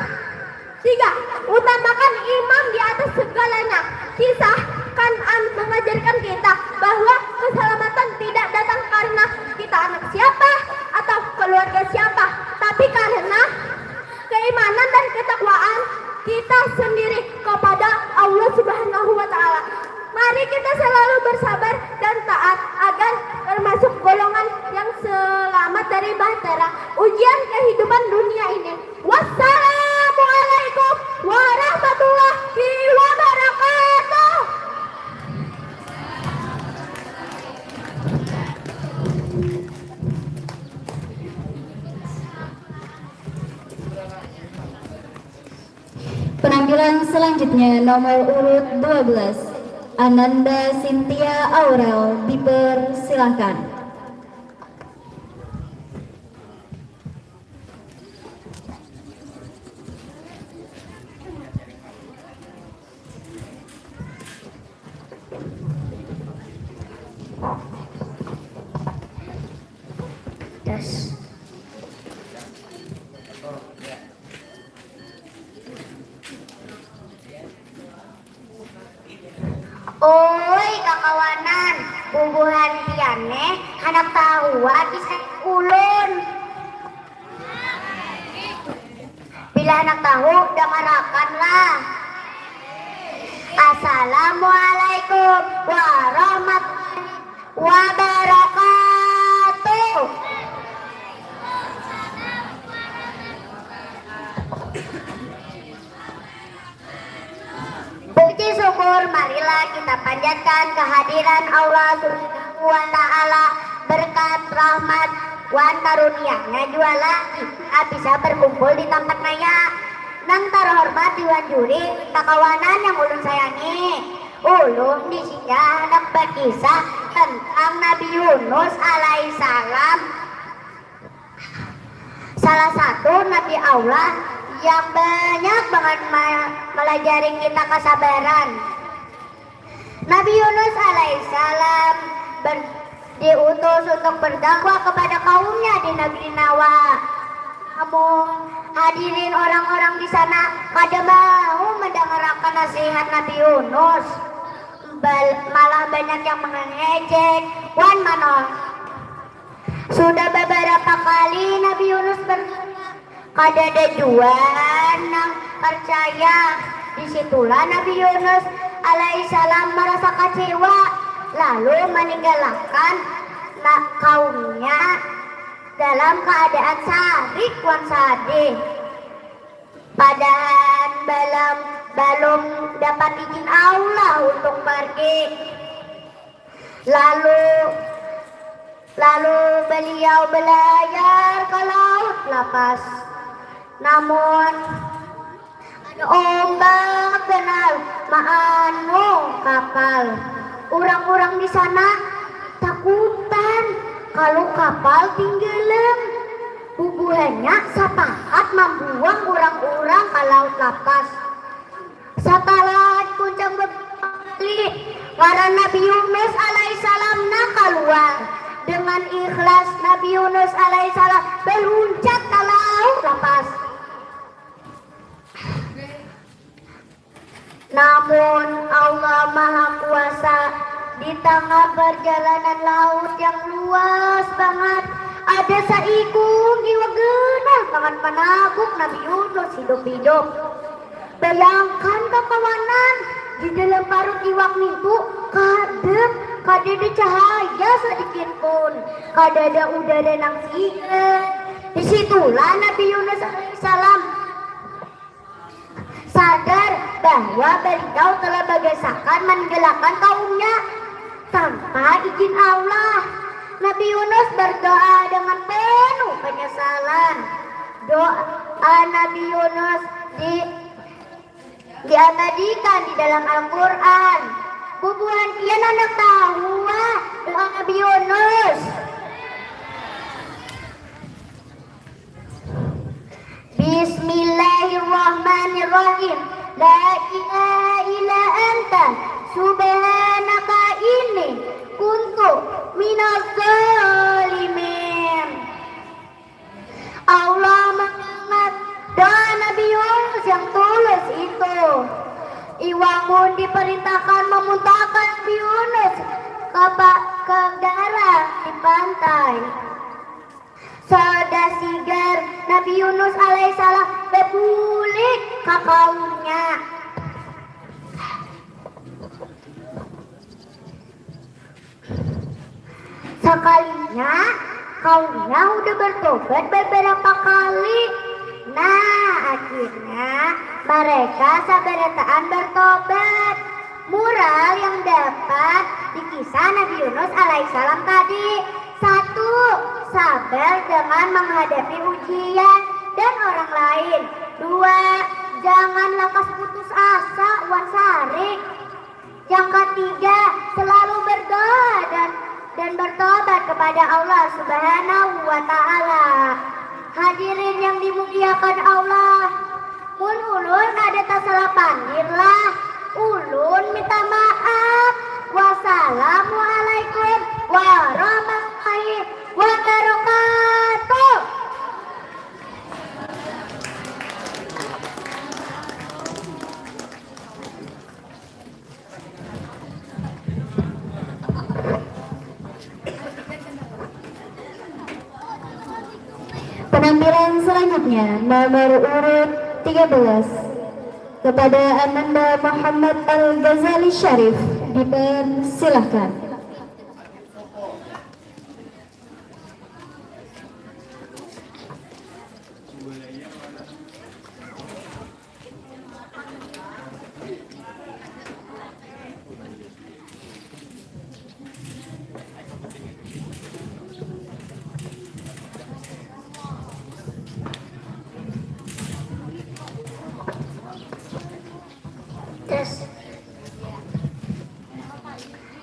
Tiga, utamakan iman di atas segalanya. Kisah Kan'an mengajarkan kita bahwa keselamatan tidak datang karena kita anak siapa atau keluarga siapa, tapi karena keimanan dan ketakwaan kita sendiri kepada Allah Subhanahu wa Ta'ala. Mari kita selalu bersabar dan taat agar termasuk golongan yang selamat dari bahtera ujian kehidupan dunia ini. Wassalamualaikum warahmatullahi wabarakatuh. Penampilan selanjutnya nomor urut dua belas, Ananda Cynthia Aurel, dipersilahkan. Oi kakawanan, bubuhan pian ne handak tahu kisah ulun. Bila handak tahu, dangarakanlah. Assalamualaikum warahmatullahi wabarakatuh. Puji syukur marilah kita panjatkan kehadiran Allah Subhanahu wa Ta'ala, berkat rahmat wan karunia-Nya jua lah kita bisa berkumpul di tampat naya. Nang terhormat Diwan Juri, kakawanan yang ulun sayangi, ulun di sini handak bakisah tentang Nabi Yunus alaihissalam. Salah satu Nabi Allah yang banyak banget malajari kita kasabaran. Nabi Yunus alaihissalam diutus untuk berdakwah kepada kaumnya di negeri Nawa. Namun hadirin orang-orang di sana kada mau mendengarakan nasihat Nabi Yunus. Malah banyak yang mengejek wan manolak. Sudah beberapa kali Nabi Yunus berdoa, kadada jua nang percaya. Disitulah Nabi Yunus alaihissalam merasa kecewa, lalu meninggalkan kaumnya dalam keadaan sarik wan sadih. Padahan balam balum dapat izin Allah untuk pergi. Lalu lalu beliau belayar ke laut lapas. Namun ada ombak ganal maanu kapal. Urang-urang di sana takutan kalu kapal tinggalan. Bubuhannya sapakat mambuang urang-urang ka laut lapas. Satalah dikuncang beberapa kali, ngaran Nabi Yunus alaihissalam nah kaluar. Dengan ikhlas, Nabi Yunus alaihissalam baluncat ka laut lapas. Namun Allah Maha Kuasa, di tangah parjalanan laut yang luas bangat, ada saikung iwak ganal bangat manabuk Nabi Yunus hidup-hidup. Bayangkan kakawanan, di dalam parut iwak nitu kadap, kadada cahaya sadikit pun, kadada udara nang sigar. Di situlah Nabi Yunus alaihissalam sadar bahwa baliau telah bagasakan maninggalakan kaumnya tanpa izin Allah. Nabi Yunus berdoa dengan penuh penyesalan. Doa Nabi Yunus di, diabadikan di dalam Al-Quran. Bubuhan pian handak tahu ah doa Nabi Yunus? Bismillahirrahmanirrahim. La ilaha illa anta subhanaka inni kuntu minaz zalimin. Allah mengingat doa Nabi Yunus yang tulus itu. Iwak pun diperintahkan memuntahkan Nabi Yunus ke, pa- ke darat di pantai. Sudah sigar, Nabi Yunus alaihissalam babulik ka kaumnya. Sakalinya, kaumnya udah bertobat beberapa kali. Nah, akhirnya mereka sabarataan bertobat. Mural yang dapat di kisah Nabi Yunus alaihissalam tadi. Satu, sabar dengan menghadapi ujian dan orang lain. Dua, jangan lakas putus asa wan sarik. Yang ketiga, selalu berdoa dan dan bertobat kepada Allah Subhanahu wa Ta'ala. Hadirin yang dimuliakan Allah, mun ulun ada tasalah pandir lah, ulun minta maaf. Wassalamualaikum warahmatullahi wabarakatuh. Penampilan selanjutnya, nomor urut tiga belas, kepada Ananda Muhammad Al-Ghazali Syarif, dipersilahkan. Tes.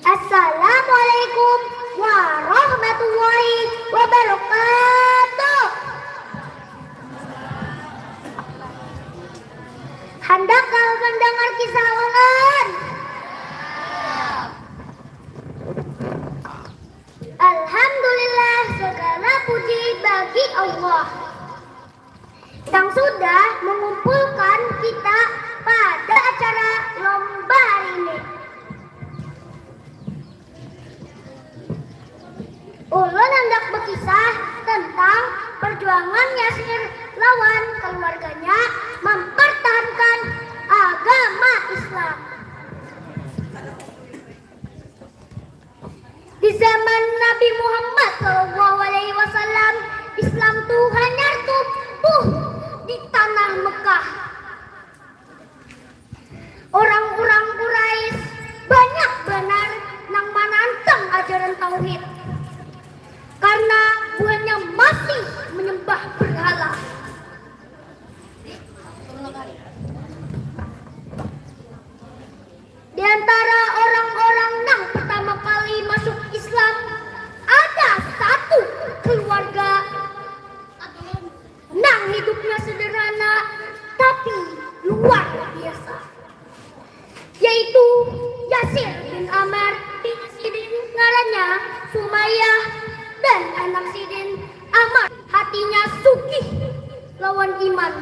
Assalamualaikum warahmatullahi wabarakatuh. Handak kah mendengar kisah ulun? Alhamdulillah, segala puji bagi Allah yang sudah mengumpulkan kita pada acara lomba hari ini. Ulun handak berkisah tentang perjuangan Yasir lawan keluarganya mempertahankan agama Islam. Di zaman Nabi Muhammad sallallahu alaihi wasallam, Islam tu hanyar tumbuh di tanah Mekah. Orang-orang Quraisy banyak banar nang manantang ajaran tauhid karena buhannya masih menyembah berhala. Di antara orang-orang nang pertama kali masuk Islam, ada satu keluarga Hidupnya sederhana tapi luar biasa, yaitu Yasir bin Ammar bin Sidin, ngarannya Sumayyah, dan anak sidin Ammar. Hatinya sugih lawan iman.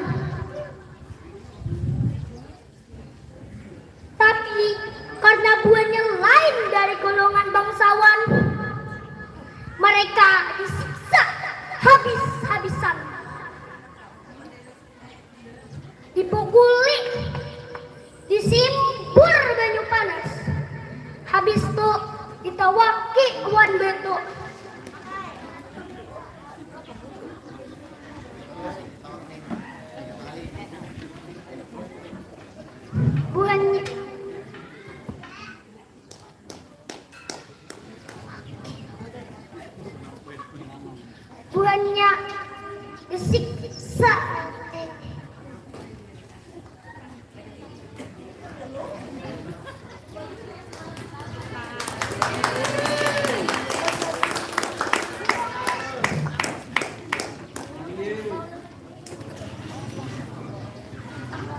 Tapi karena buhannya lain dari golongan bangsawan, mereka disiksa habis-habisan. Dipukuli, disimbur banyu panas. Habis tu ditawaki wan batu. Buhannya Buhannya disiksa.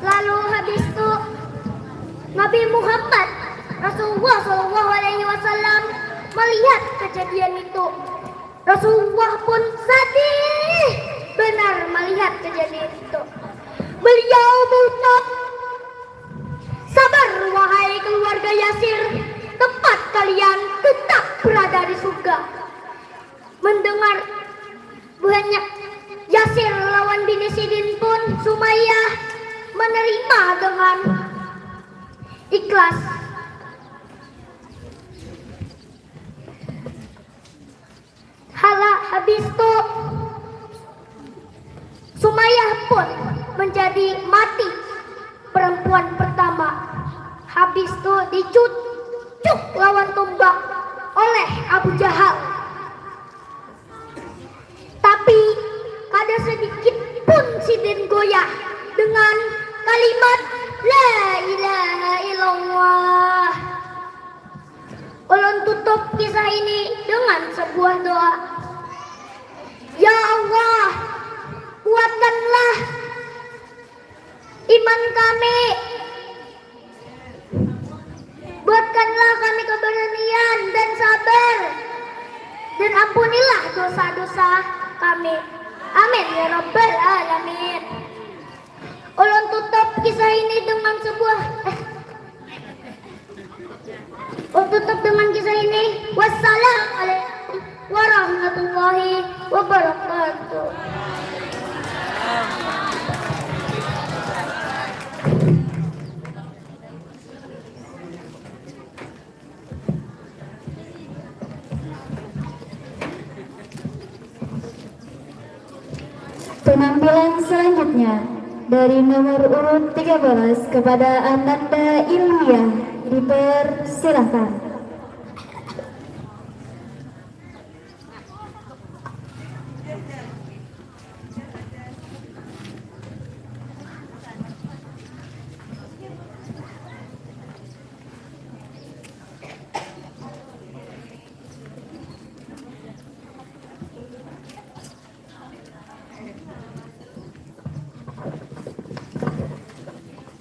Lalu habis tu Nabi Muhammad Rasulullah Shallallahu Alaihi Wasallam melihat kejadian itu. Rasulullah pun sadih benar melihat kejadian itu. Beliau mengucap, "Sabar, wahai keluarga Yasir, tempat kalian tetap berada di surga." Mendengar buhannya, Yasir lawan bini sidin pun Sumayyah menerima dengan ikhlas. Hala habis tu Sumayyah pun menjadi mati perempuan pertama. Habis tu dicucuk lawan tumbak oleh Abu Jahal. Tapi kada sedikit pun sidin goyah dengan kalimat La ilaha illallah. Ulun tutup kisah ini dengan sebuah doa. Ya Allah, kuatkanlah iman kami. Buatkanlah kami keberanian dan sabar. Dan ampunilah dosa-dosa kami. Amin ya rabbal alamin. Ulun tutup kisah ini dengan sebuah, eh, ulun tutup dengan kisah ini. Wassalamualaikum warahmatullahi wabarakatuh. Penampilan selanjutnya dari nomor urut tiga belas kepada Ananda Ilmiah, dipersilahkan.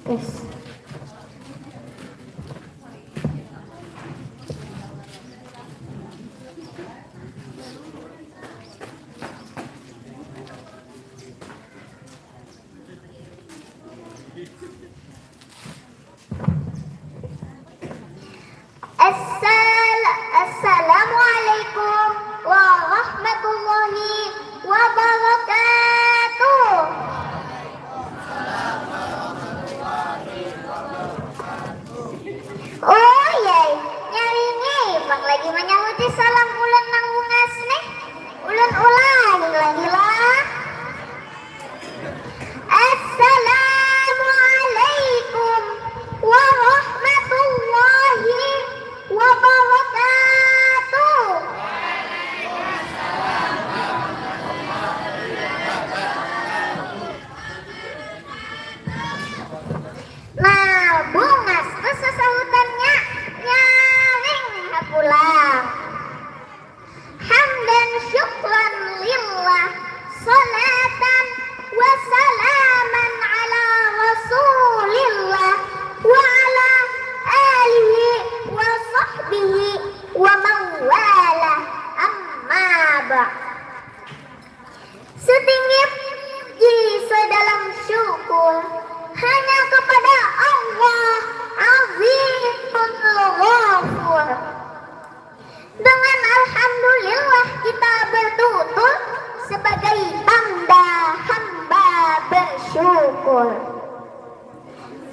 Tes. Assal-, Assalamualaikum warahmatullahi wabarakatuh.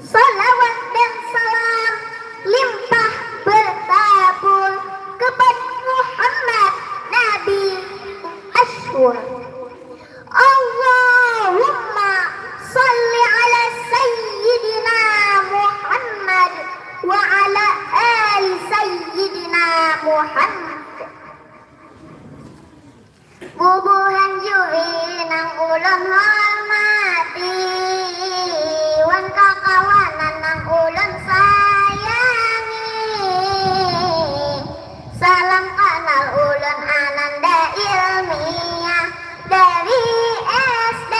Salawat dan salam limpah bertabur kepada Muhammad Nabi Asyur. Allahumma salli ala Sayyidina Muhammad wa ala ali Sayyidina Muhammad. Bubuhan juri nang ulun hormati, wan kakawanan nang ulun sayangi. Salam kanal ulun Ananda Ilmiah dari S D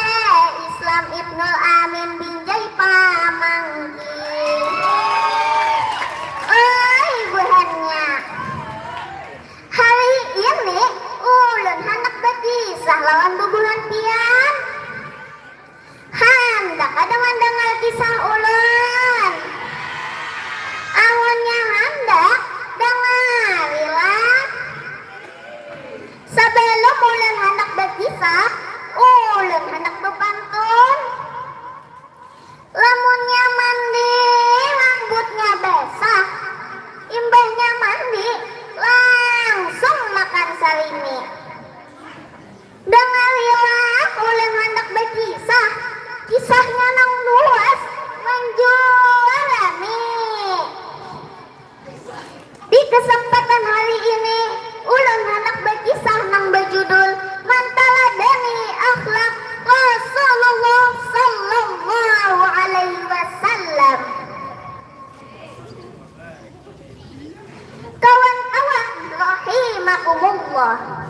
Islam Ibnul Amin Binjai Pamanggi. Oi, buhannya. Hari ini ulun handak bakisah lawan bubuhan pian. Handak kada mandangar kisah ulun? Amunnya handak, dangarilah. Sabalum ulun handak bakisah, ulun handak bapantun. Lamunnya mandi, rambutnya basah, imbahnya mandi, langsung makan salimi. Dangarilah, ulun handak bakisah, kisahnya nang luas manjuarami. Di kesempatan hari ini, ulun handak bakisah nang bajudul Mantaladani Akhlak Rasulullah Sallallahu Alaihi Wasallam. Kawan-kawan rahimakumullah.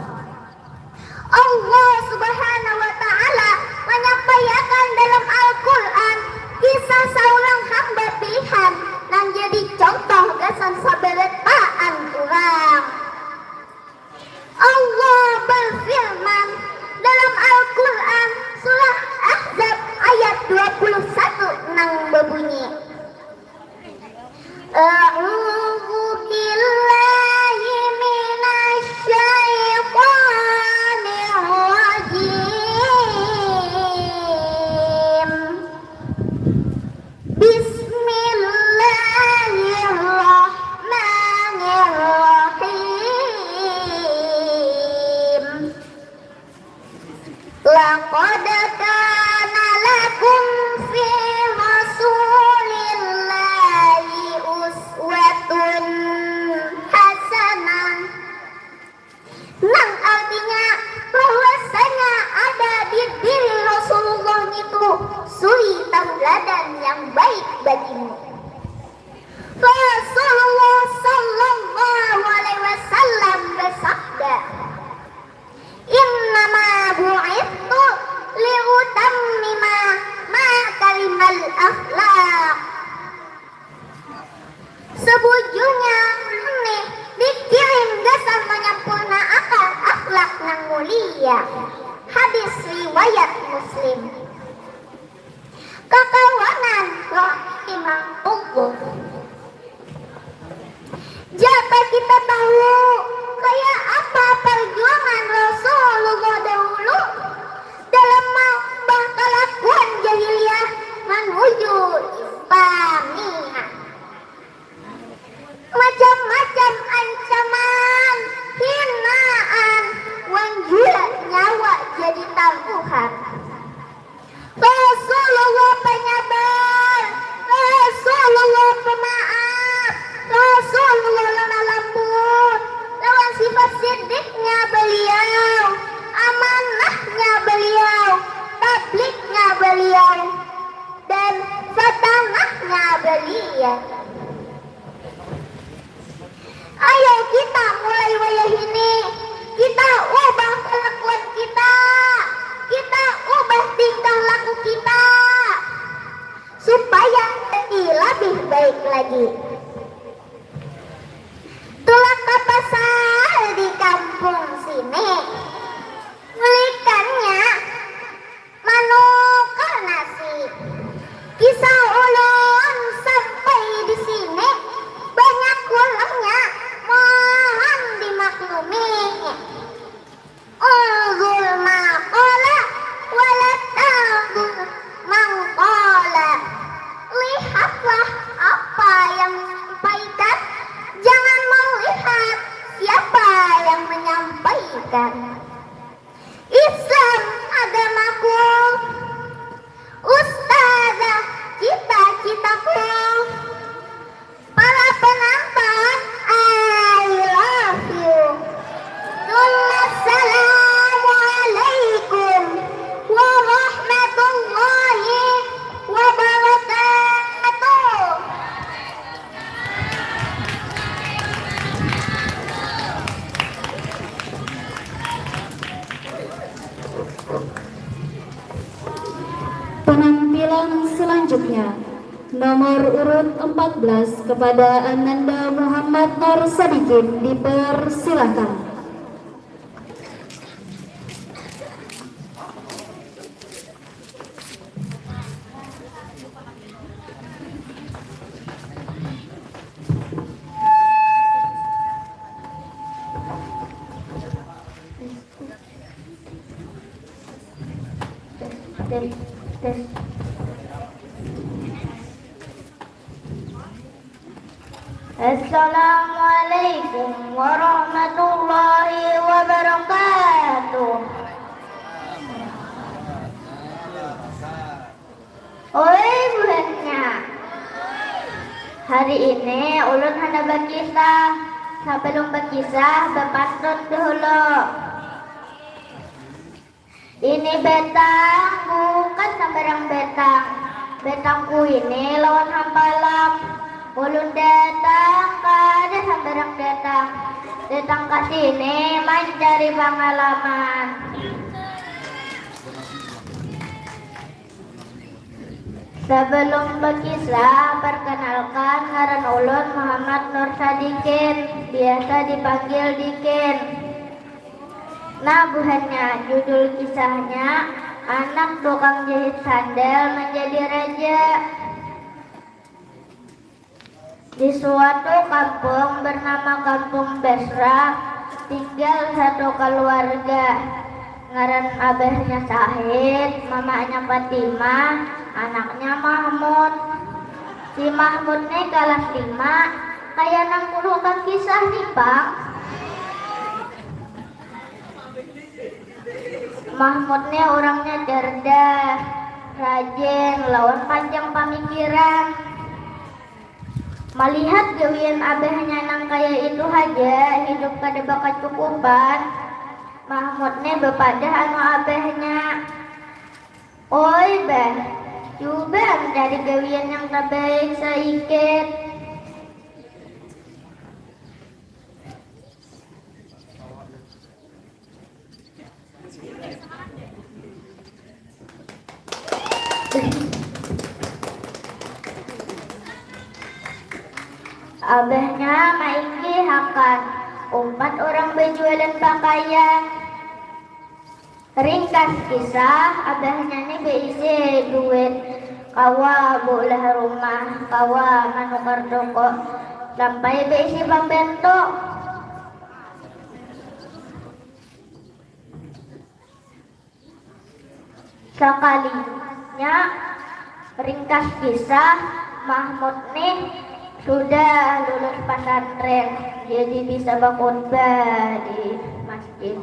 Allah Subhanahu wa Ta'ala manyampaiakan dalam Al-Quran kisah saurang hamba pilihan nang jadi contoh gasan sabarataan urang. Allah berfirman dalam Al-Quran surah Ahzab ayat dua puluh satu nang berbunyi, A'udzu billahi minasy syaithanir rajim. Bismillahirrahmanirrahim. Laqad kana lakum fi Rasulillahi uswatun hasanah. Nang artinya bahwasanya ada di diri Rasulullah ngitu suri tauladan yang baik bagimu. Rasulullah Sallallahu Alaihi Wasallam bersabda, Innama bu'ittu liutammima makarimal akhlak. Sebujurnya ulun nih dikirim gasan manyampurnaakan akhlak nang mulia. Hadis riwayat Muslim. Kakawanan rahimakumullah. Jaka kita tahu kaya apa parjuangan Rasulullah dahulu dalam mambah kalakuan jahiliyah manuju Islamiah. Macam-macam ancaman, hinaan, wan jua nyawa jadi taruhan. Rasulullah penyabar, Rasulullah pemaaf, Rasulullah lemah lembut lawan sifat sidiknya beliau, amanahnya beliau, tablignya beliau, dan fatanahnya beliau. Ayo kita mulai wayah ini, kita ubah kelakuan kita, kita ubah tingkah laku kita, supaya jadi lebih baik lagi. Tulak ka pasar di kampung sini, mulikannya manukar nasi. Kisah ulun sampai di sini, banyak kurangnya, mohon dimaklumi. Unzur ma qala wala tanzur man qala. Selanjutnya, nomor urut empat belas kepada Ananda Muhammad Nur Sadikin, dipersilahkan. Tes, tes. Assalamualaikum warahmatullahi wabarakatuh. Oi, buhannya. Hari ini ulun handak bakisah. Sebelum bakisah, bapantun dahulu. Ini betang bukan sambarang betang. Betangku ini lawan hampalam. Ulun datang kada sambarang datang. Datang ka sini mancari pangalaman. Sebelum bakisah, perkenalkan, ngaran ulun Muhammad Nur Sadikin, biasa dipanggil Dikin. Nah, buhannya, judul kisahnya, anak tukang jahit sandal menjadi raja. Di suatu kampung bernama Kampung Basra, tinggal satu keluarga. Ngaran abahnya Sahid, mamanya Fatimah, anaknya Mahmud. Si Mahmud ni kelas lima, kaya nang kurukan kisah ni pang. Mahmud ni urangnya cerdas, rajin, lawan panjang pamikiran. Malihat gawian abahnya nang kaya itu haja, hidup kada bakacukupan, Mahmud ni bapadah anu abahnya, "Oi bah, cuba am cari gawian nang tabaik saikit." Abahnya maingihakan umpat urang bajualan pakaian. Ringkas kisah, abahnya ni baisi duit, kawa baulah rumah, kawa manukar toko, sampai baisi pambantu. Sakalinya, ringkas kisah, Mahmud nih sudah lulus pasantren, jadi bisa bakhutbah di masjid.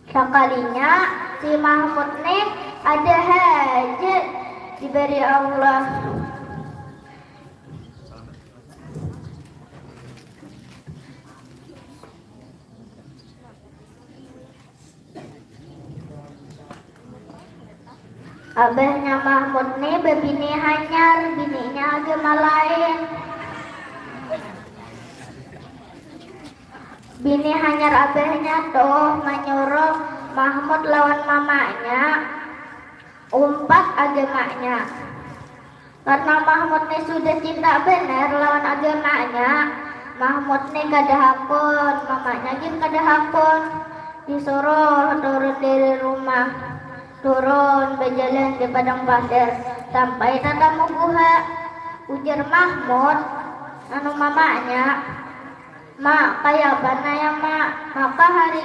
Sakalinya, si Mahmud nih ada haja dibari Allah. Abahnya Mahmud nih babini hanyar, bininya agama lain. Bini hanyar abahnya tuh manyuruh Mahmud lawan mamanya umpat agamanya. Karena Mahmud nih sudah cinta banar lawan agamanya, Mahmud nih kada hakun, mamanya gin kada hakun. Disuruh turun dari rumah, turun bajalan di padang pasir sampai tatamu guha. Ujar Mahmud, anu mamanya, "Ma, kayapa nah ya, Ma? Maka hari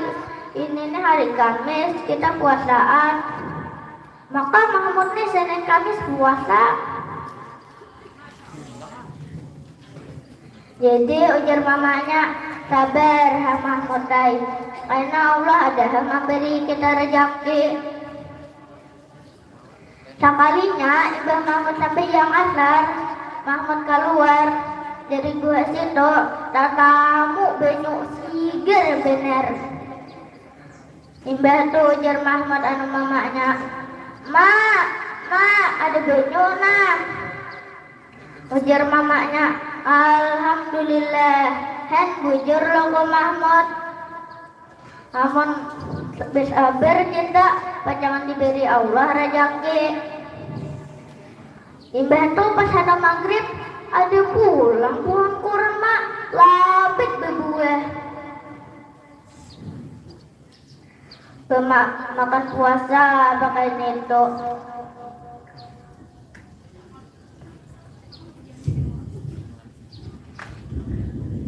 ini nih hari Kamis, kita puasaan." Maka Mahmud nih Senin Kamis puasa. Jadi ujar mamanya, "Sabar ha Mahmud ai, kaina Allah ada ha mambari kita rejaki." Sakalinya imbah Mahmud sampai yang asar, Mahmud kaluar dari gua situ, tatamu banyu sigar banar. Imbah tu ujar Mahmud anu mamanya, "Ma, ma, ada banyu nah." Ujar mamanya, "Alhamdulillah, Hen, bujur lo ku Mahmud. Amun basabar kita, pacangan diberi Allah rajaki. Imbah tu pas handak magrib, ada pulang puhun kurma, labik babuah. Bema-, makan puasa pakai nitu.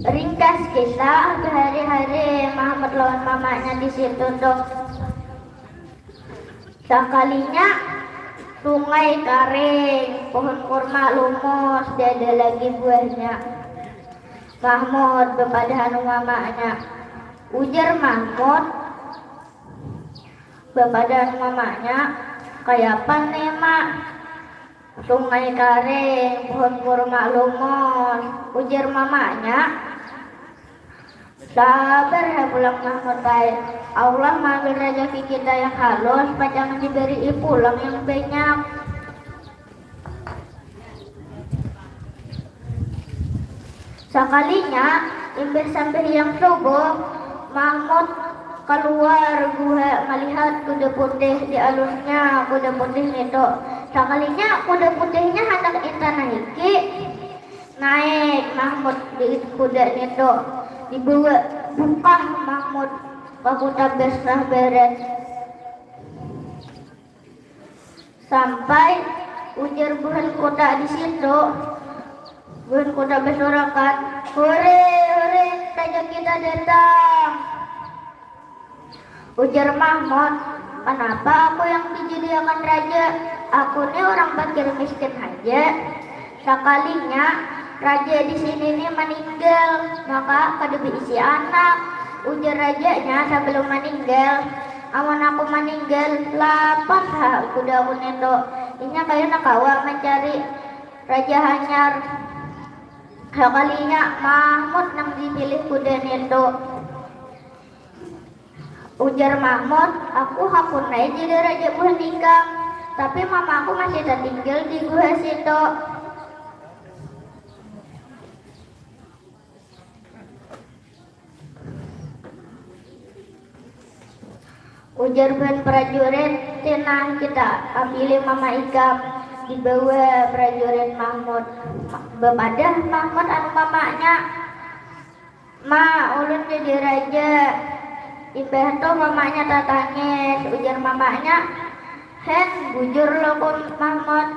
Ringkas kisah bahari-hari Mahmud lawan mamanya di situ tu. Sakalinya sungai karing, pohon kurma lumus, tiada lagi buahnya. Mahmud bepadahan mamanya. Ujar Mahmud bepadahan mamanya, kayapa nih, Mak? Sungai karing, pohon kurma lumus, ujar mamanya. Sabar ha pulang Mahmud ai. Allah maambil rajaki kita yang halus, pacang dibarii pulang yang banyak. Sakalinya, imbah sambahiyang subuh, Mahmud kaluar guha malihat kuda putih di alusnya kuda putih nitu. Sakalinya kuda putihnya handak intanahiki, naik Mahmud di kuda nitu, dibawa bukah Mahmud ka kuta Basrah Barat. Sampai ujar buhan kuta di situ, buhan kuta basurakan, "Hure, hure, raja kita datang!" Ujar Mahmud, "Kanapa aku yang dijadiakan raja? Aku ni urang pakir miskin haja." Sakalinya raja di sini ni maninggal, maka kada beisi anak. Ujar rajanya sabalum maninggal, "Amun aku maninggal, lapas ha kuda aku nitu. Inya kayana kawa mancari raja hanyar." Sakalinya Mahmud nang dipilih kuda nitu. Ujar Mahmud, "Aku hakun ai jadi raja buhan ikam, tapi mamaku masih tatinggal di guha situ." Ujar buhan prajurit, "Tenang kita, ambil mama ikam." Dibawa prajurit Mahmud. Bepadah Mahmud anu mamanya. "Ma, ulun jadi raja." Imbah tu mamanya tatangis. Ujar mamanya, "Hen, bujur lo ku Mahmud.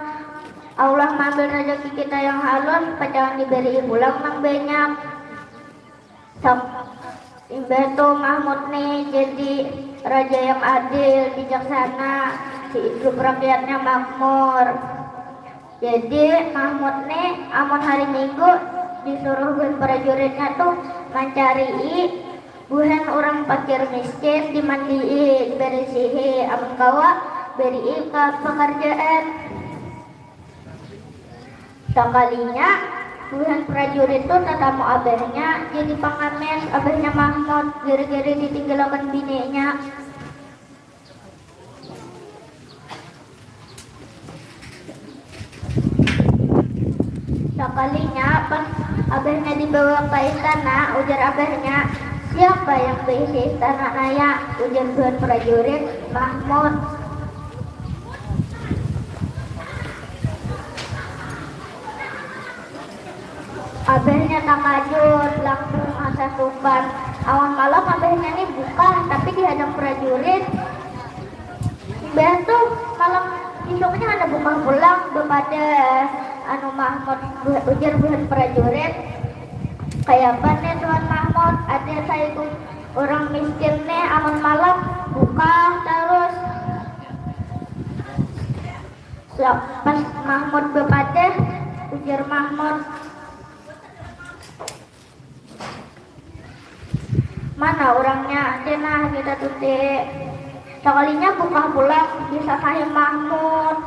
Allah maambil rajaki kita yang halus, pacangan dibarii pulang nang banyak." Sam-, imbah tu Mahmud ni jadi raja yang adil, bijaksana, hidup rakyatnya makmur. Jadi Mahmud ni amun hari Minggu disuruh buhan prajuritnya tu mancarii buhan urang pakir miskin, dimandii, dibarisihi, amun kawa barii ka pakarjaan. Sakalinya buhan prajurit tu tatamu abahnya jadi pangamis abahnya Mahmud gara-gara ditinggalakan bininya. Sakalinya pas abahnya dibawa ka istana, ujar abahnya, "Siapa yang baisi istana naya?" Ujar buhan prajurit, "Mahmud." Abahnya takajut, langsung asa supan. Awan malam abahnya ni bukah, tapi dihadang prajurit. Imbah tu malam isuknya kada bukah pulang, bepadah anu Mahmud, bu-, ujar buhan prajurit, "Kayapa nih Tuan Mahmud, ada saikung urang miskin nih amun malam bukah tarus." Sa-, pas Mahmud bepadah, ujar Mahmud, "Mana urangnya? Kena kita tuti." Sakalinya bukah pulang, disasahi Mahmud.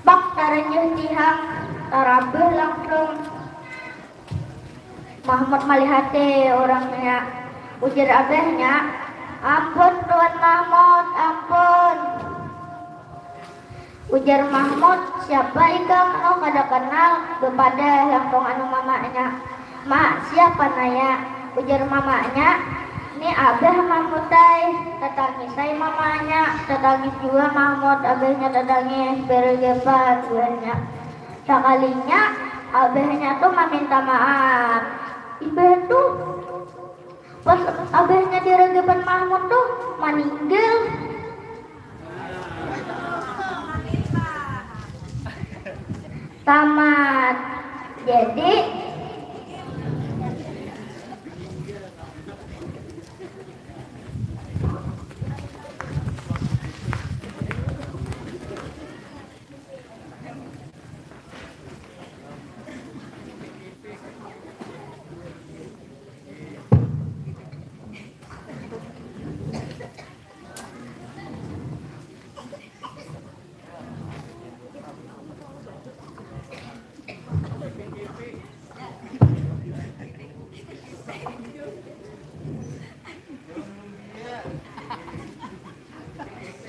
Bak taranjah tihang, tarabah langsung. Mahmud malihati urangnya. Ujar abahnya, "Ampun, Tuan Mahmud, ampun." Ujar Mahmud, "Siapa ikam? Oh, kada kenal." Bepadah langsung anu mamanya. Ma, siapa naya? Ujar mamanya. Ni abah Mahmud ai. Tatangis ai mamanya, tatangis jua Mahmud, abahnya tatangis, bergepan buhannya. Sakalinya abahnya tu maminta maaf. Imbah tu pas abahnya diragapan Mahmud tu maninggal. Tamat. Jadi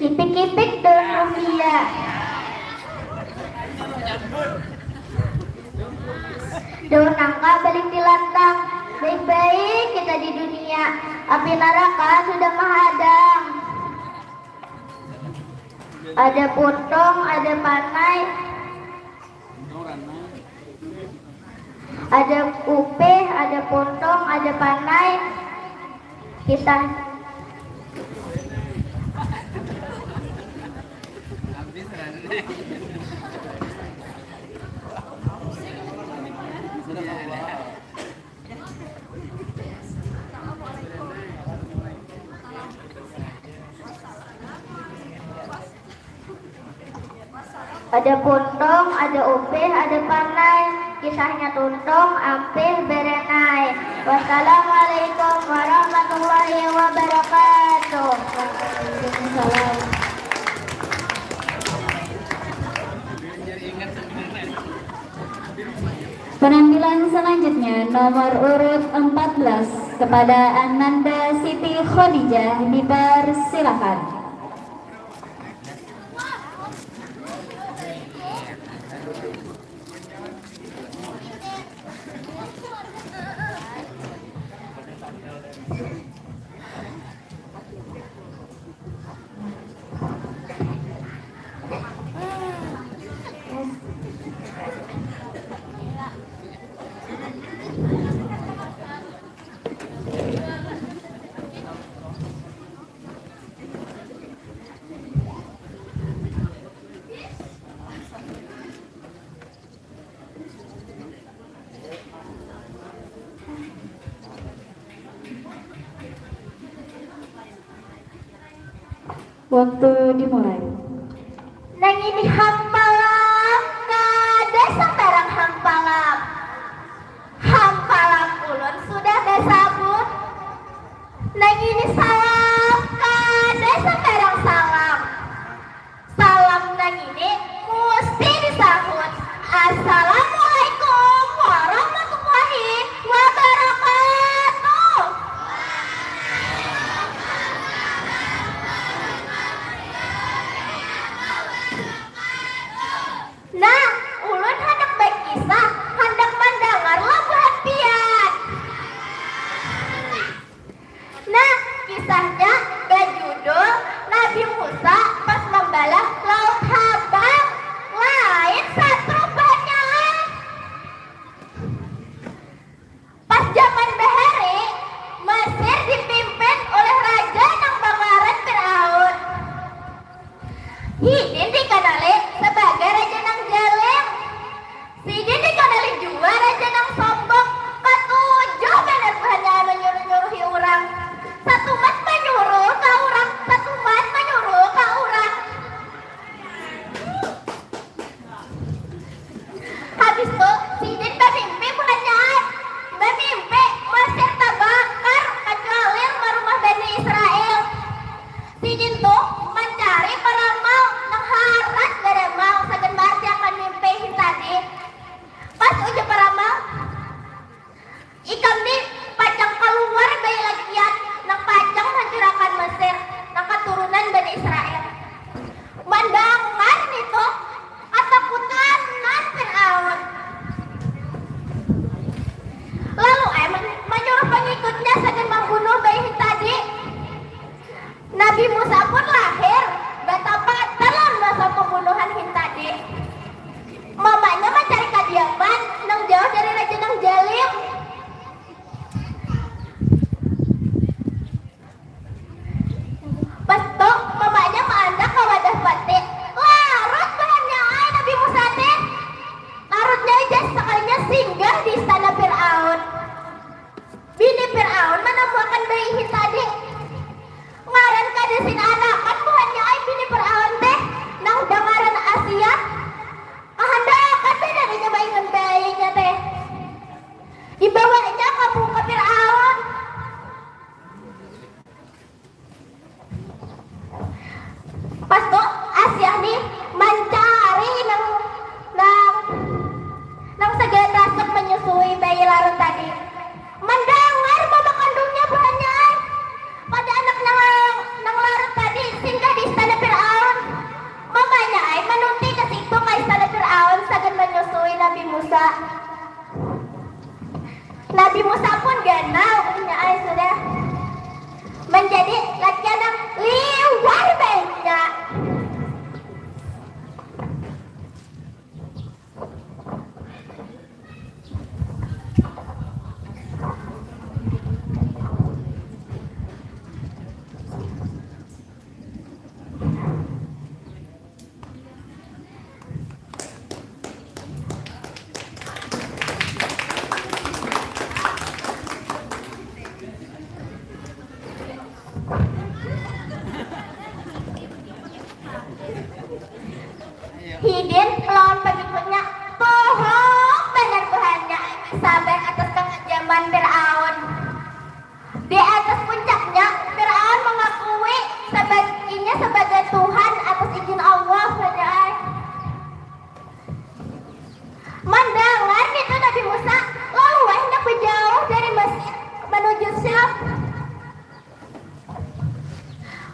kipik-kipik daun rumbia. Daun nangka balik di lantang. Baik-baik kita di dunia, api naraka sudah mahadang. Ada puntung, ada panai, ada upih, ada puntung, ada panai. Kita Ada puntung, ada upih, ada panai. Kisahnya tuntung, ampih, berenai. Wassalamualaikum warahmatullahi wabarakatuh. Waalaikumsalam. Penampilan selanjutnya nomor urut empat belas kepada Ananda Siti Khadijah, dipersilakan. Waktu dimulai. Nang ini hampalam, kada sambarang hampalam. Hampalam ulun sudah basabut. Nang ini salam, kada sambarang salam. Salam nang ini musti disahut. Assalamualaikum warahmatullahi wabarakatuh.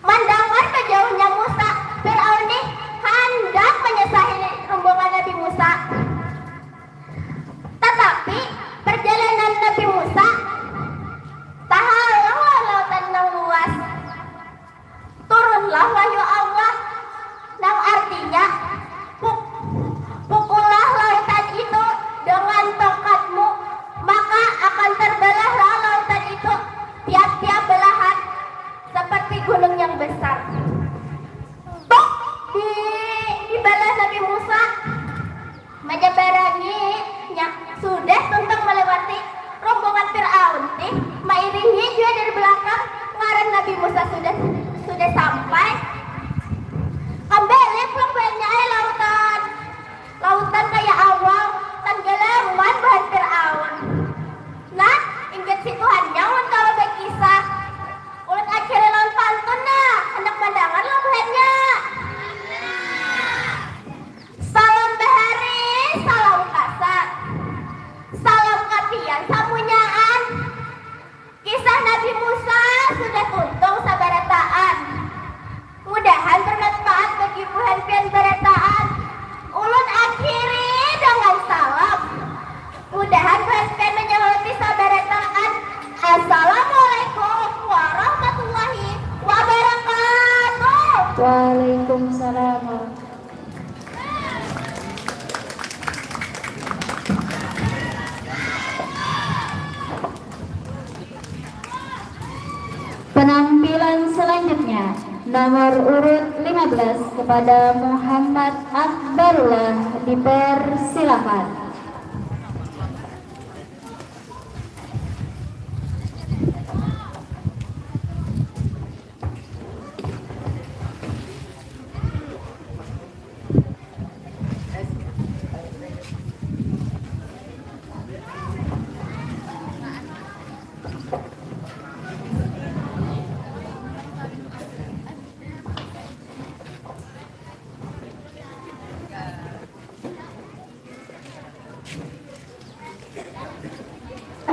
Mandangar bajauhnya Musa, Firaun nih handak manyasahi rombongan Nabi Musa. Tatapi, perjalanan Nabi Musa tahalang lawan lautan nang luas. Turunlah wahyu Allah nang artinya, "Puk-, pukullah lautan itu dengan tongkatmu, maka akan terbelahlah lautan itu tiap-tiap belahan seperti gunung yang besar." Tuk, di, dibalah Nabi Musa. Manyabarangi nya sudah tuntung melewati rombongan Firaun tih, mairingi jua dari belakang, ngaran Nabi Musa sudah, sudah sampai. Kambali pulang buhannya ai lautan. Lautan kaya awal, tanggalaman buhan Firaun. Nah, inggit si Tuhannya mun kawa bakisah. Ulun akhiri lawan pantun nah, handak mandangar lah buhannya. Salam bahari, salam kasar. Salam kapian samunyaan. Kisah Nabi Musa sudah tuntung sabarataan. Mudahan bermanfaat bagi buhan pian barataan. Ulun akhiri dengan salam. Mudahan buhan pian manyahuti sabarataan. Assalamualaikum warahmatullahi wabarakatuh. Waalaikumsalam. Penampilan selanjutnya, nomor urut lima belas kepada Muhammad Akbarullah, dipersilakan.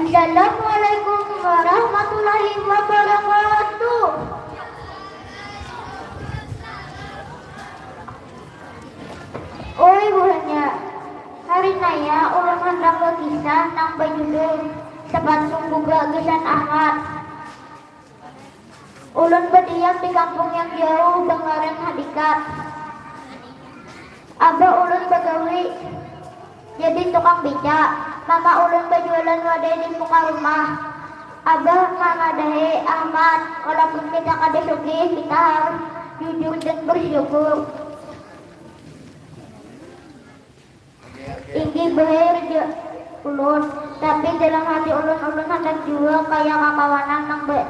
Assalamualaikum warahmatullahi wabarakatuh. Oi buhannya, hari naya ulun handak bakisah nang bajudul Sepatu Puga gasan Ahmad. Ulun badiam di kampung yang jauh bangaran Hadikat. Abah ulun bagawi jadi tukang bica, mama ulun bajualan wadai di muka rumah. Abah mamadahi Ahmad, walaupun kita kada sugih, kita harus jujur dan bersyukur. Inggih, bahir, jar ulun. Tapi dalam hati ulun, ulun handak jua kaya kakawanan nang ba-,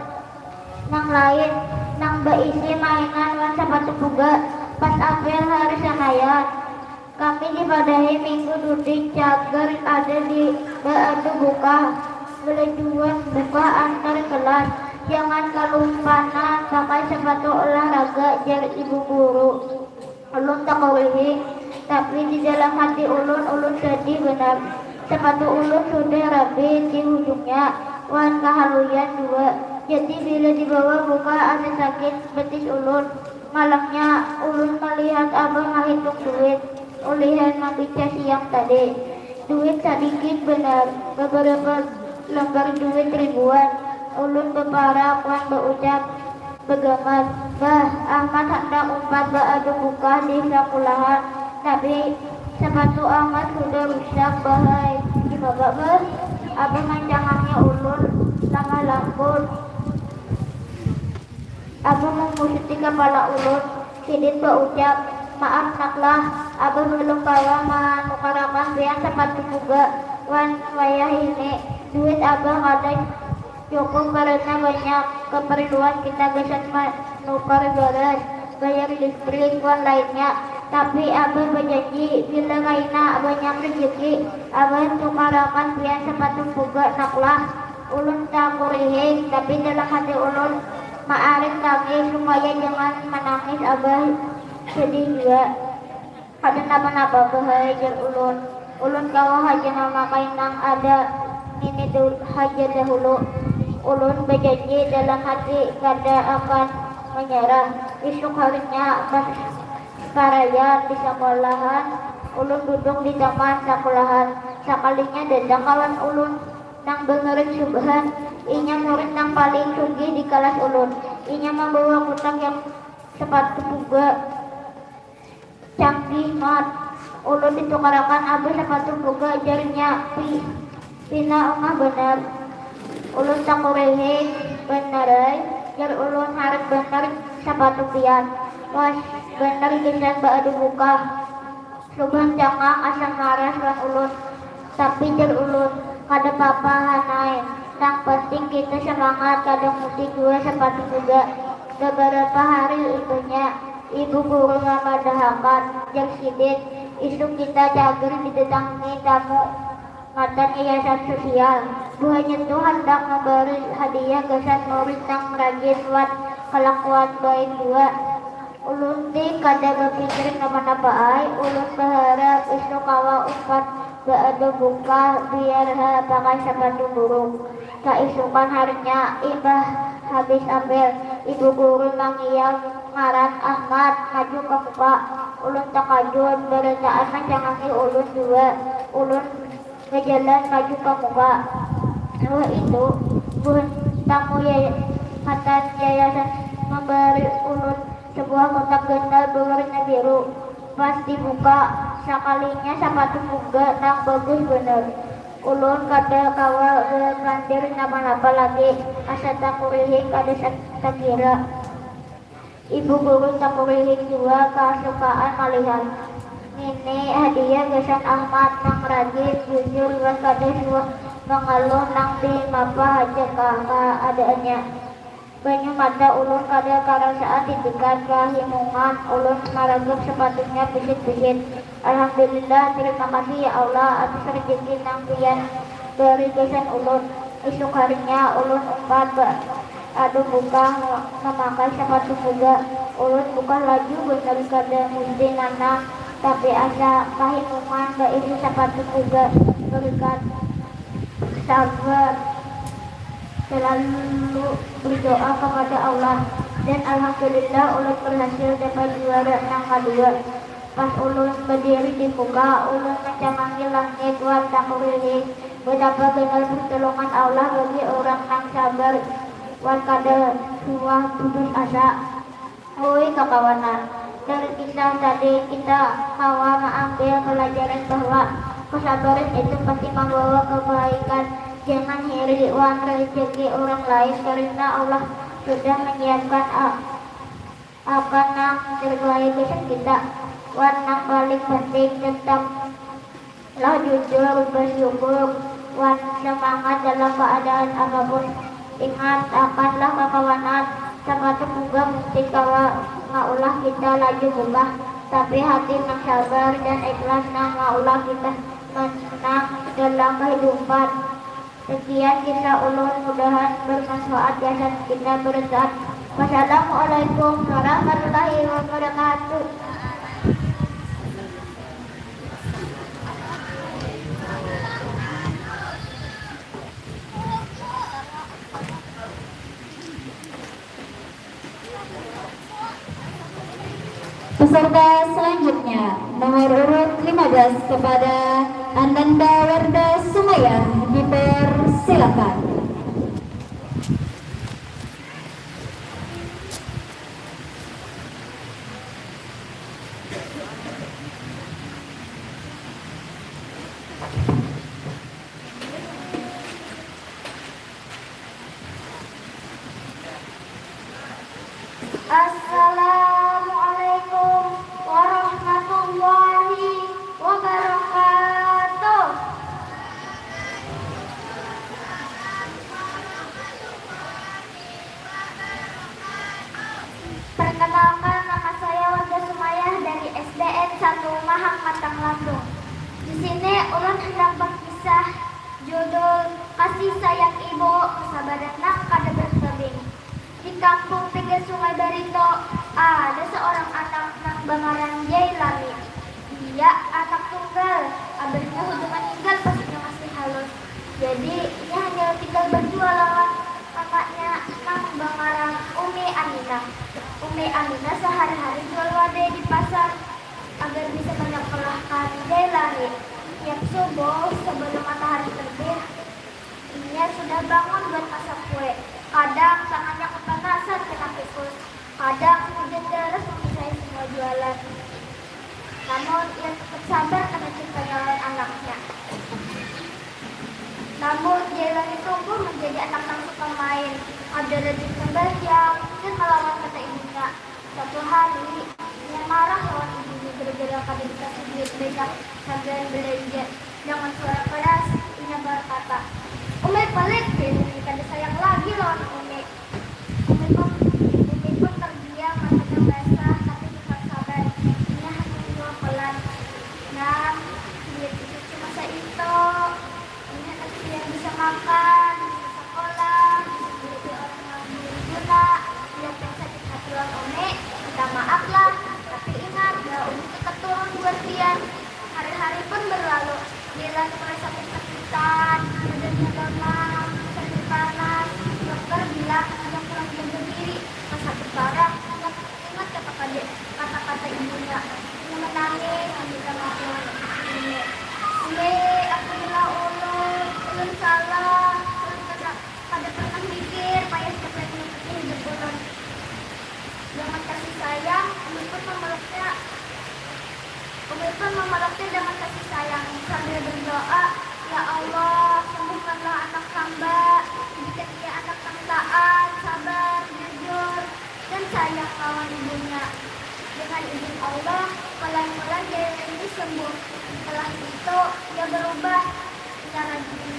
nang lain, nang baisi mainan wan sapatu puga. Pas apel hari Sanayan, kami dipadahi minggu dudik cagar ada di baadu bukah, balajuan bukah antar kelas. Jangan kalupanan pakai sapatu olahraga, jar ibu guru. Ulun takurihing, tapi di dalam hati ulun, ulun sadih banar. Sapatu ulun sudah rabit di hujungnya wan kahaluyan jua. Jadi bila dibawa bukah ada sakit betis ulun. Malamnya ulun malihat abah mahitung duit ulihan mambica siang tadi. Duit sadikit banar, babarapa lambar duit ribuan. Ulun baparak wan baucap, bagamat, "Bah, Ahmad handak umpat baadu bukah di sakulahan, tapi sapatu Ahmad sudah rusak, Bah ai." "Dimapa, Bah?" Abah mancangangi ulun lamah lampun. Abah mamusuti kapala ulun, sidin baucap, "Maaf, Nak lah, Abah balum kawa manukarakan pian sapatu puga wan wayahini duit Abah kada cukup karena banyak kaparluan kita gasan manukar baras, bayar listrik, wan lainnya. Tapi Abah bajanji, bila kaina banyak rejeki, Abah tukarakan pian sapatu puga, Nak lah." Ulun takurihing, tapi dalam hati ulun maarit tangis supaya jangan manangis. Abah sedih jua. "Kada napa-napa, Bah ai," jar ulun. "Ulun kawa haja mamakai nang ada ngini dul-, haja dahulu." Ulun bajanji dalam hati kada akan manyarah. Isuk harinya pas paraya di sakolahan, ulun duduk di taman sakolahan. Sakalinya datang kawan ulun nang bangaran Subhan. Inya murid nang paling sugih di kalas ulun. Inya mambawa kutak yang sapatu puga. Canggih mat. Ulun ditukarakan abah sapatu puga jarnya. Pi, pina ungah banar. Ulun takurihi banar ai, jar ulun, harat banar sapatu pian. Pas banar gasan baadu bukah. Subhan jangang asa maras wan ulun. Tapi jar ulun, kada papa hanai, nang penting kita semangat, kada musti jua sepatu juga. Beberapa hari itunya, ibu guru mamadahakan, jar sidin, isuk kita cagir didatangi tamu matan yayasan sosial. Buhannya tu handak memberi hadiah gasan murid nang rajin wan kelakuan baik jua. Ulun ti kada bapikir napa-napa ai, ulun baharap isuk kawa umpat baadu bukah biar ha pakai sapatu buruk. Kaisukan harinya, imbah habis apel, ibu guru mangiau ngaran Ahmad maju ka muka. Ulun takajut, barataan mancangangi ulun jua. Ulun bajalan maju ka muka. Wah itu, buhan tamu yaya, matan yayasan mambari ulun sabuah kotak ganal bawarna biru. Pas dibuka, sakalinya sapatu puga nang bagus banar. Ulun kada kawa bapandir napa-napa lagi, asa takurihi kada sa- takira. Ibu guru takurihi jua kasukaan malihat. Ngini hadiah gasan Ahmad nang rajin, jujur, wan kada suah mangaluh nang dimapa haja ka kaadaannya. Banyu mata ulun kada karasaan titikan, kahimungan ulun maragap sapatunya pisit-pisit. Alhamdulillah, terima kasih ya Allah atas rejeki nang pian bari gasan ulun. Isuk harinya ulun umpat ba- adu bukah mamakai sapatu puga. Ulun bukah laju banar kada musti nanang, tapi asa kahimungan baisi sapatu puga. Barikat sabar, selalu berdoa kepada Allah, dan alhamdulillah ulun berhasil dapat juara nang kadua. Pas ulun badiri di muka, ulun mancangangi langit wan takurihi betapa ganal pertolongan Allah bagi urang nang sabar wan kada suah putus asa. Hui kakawanan, dari kisah tadi kita kawa maambil pelajaran bahwa kesabaran itu pasti mambawa kebaikan. Jangan hiri wan rejeki urang lain karena Allah sudah menyiapkan a- akan nang terbaik gasan kita. Wan nang paling penting, tetaplah jujur, bersyukur, wan semangat dalam keadaan apapun. Ingat, akanlah kakawanan, sapatu puga musti kawa maulah kita laju bukah, tapi hati nang sabar dan ikhlas nang maulah kita menang dalam kehidupan. Sekian kisah ulun, mudahan bermanfaat gasan kita barataan. Wassalamualaikum warahmatullahi wabarakatuh. Peserta selanjutnya, nomor urut lima belas kepada Ananda Warda Sumayah, dipersilakan. Assalamualaikum warahmatullahi wabarakatuh. Perkenalkan, nama saya Warda Sumayah dari S D N satu Mahang Matang Lampung. Di sini ulun hendak berkisah judul Kasih Sayang Ibu, Kesabaran nang Kada Bertebing. Di kampung pinggir Sungai Barito, ada seorang anak nang bangaran Jailani. Dia anak tunggal, abahnya hudah maninggal pas inya masih halus. Jadi, inya hanya tinggal berdua lawan Aminah sehari-hari jual wadai di pasar agar bisa banyak pelahkan Jailani. Tiap subuh sebelum matahari terbit, inya sudah bangun buat masak kue. Kadang tangannya kepanasan kena tikus, kadang hujan deras membasahi semua jualan. Namun ia tetap sabar karena cintanya lawan anaknya. Namun Jailani tumbuh menjadi anak yang suka main, ada rajin sembahyang dan melawan kata ibunya. Suatu hari, inya marah lawan ibunya gara-gara kada dikasih duit banyak sambilan belanja. Dengan suara keras, inya berkata, "Umi pelit, Jailani kada sayang lagi lawan Umi." Umi pun, Umi pun terdiam, matanya basah, tapi tetap sabar. Inya hanya menjawab pelan, "Nak, duit itu cuma saitu. Ini anak pian bisa makan, bisa sekolah, bisa menjadi orang yang berguna. Lihat yang sakit hati lawan Umi, minta maaf lah. Tapi ingat, doa Umi tetap turun buat pian." Hari-hari pun berlalu. Jailani mulai sakit-sakitan, badannya lemah, sakit panas. Dokter bilang, "Ada kurang jaga diri." Pas sakit parah, inya ingat kata-kata, kata-kata ibunya. Inya menangis, meminta maaf lawan ibunya. "Umi, ampunilah ulun. Ulun salah. Ulun kada, kada pernah mikir payah sampai menutupi hidup ulun." Dengan kasih sayang, Umi pun memeluknya. Umi pun memeluknya dengan kasih sayang sambil berdoa, "Ya Allah, sembuhkanlah anak hamba, jadikan ia anak yang taat, sabar, jujur, dan sayang lawan ibunya." Dengan izin Allah, pelan-pelan Jailani ini sembuh. Setelah itu, ia berubah. Inya rajin,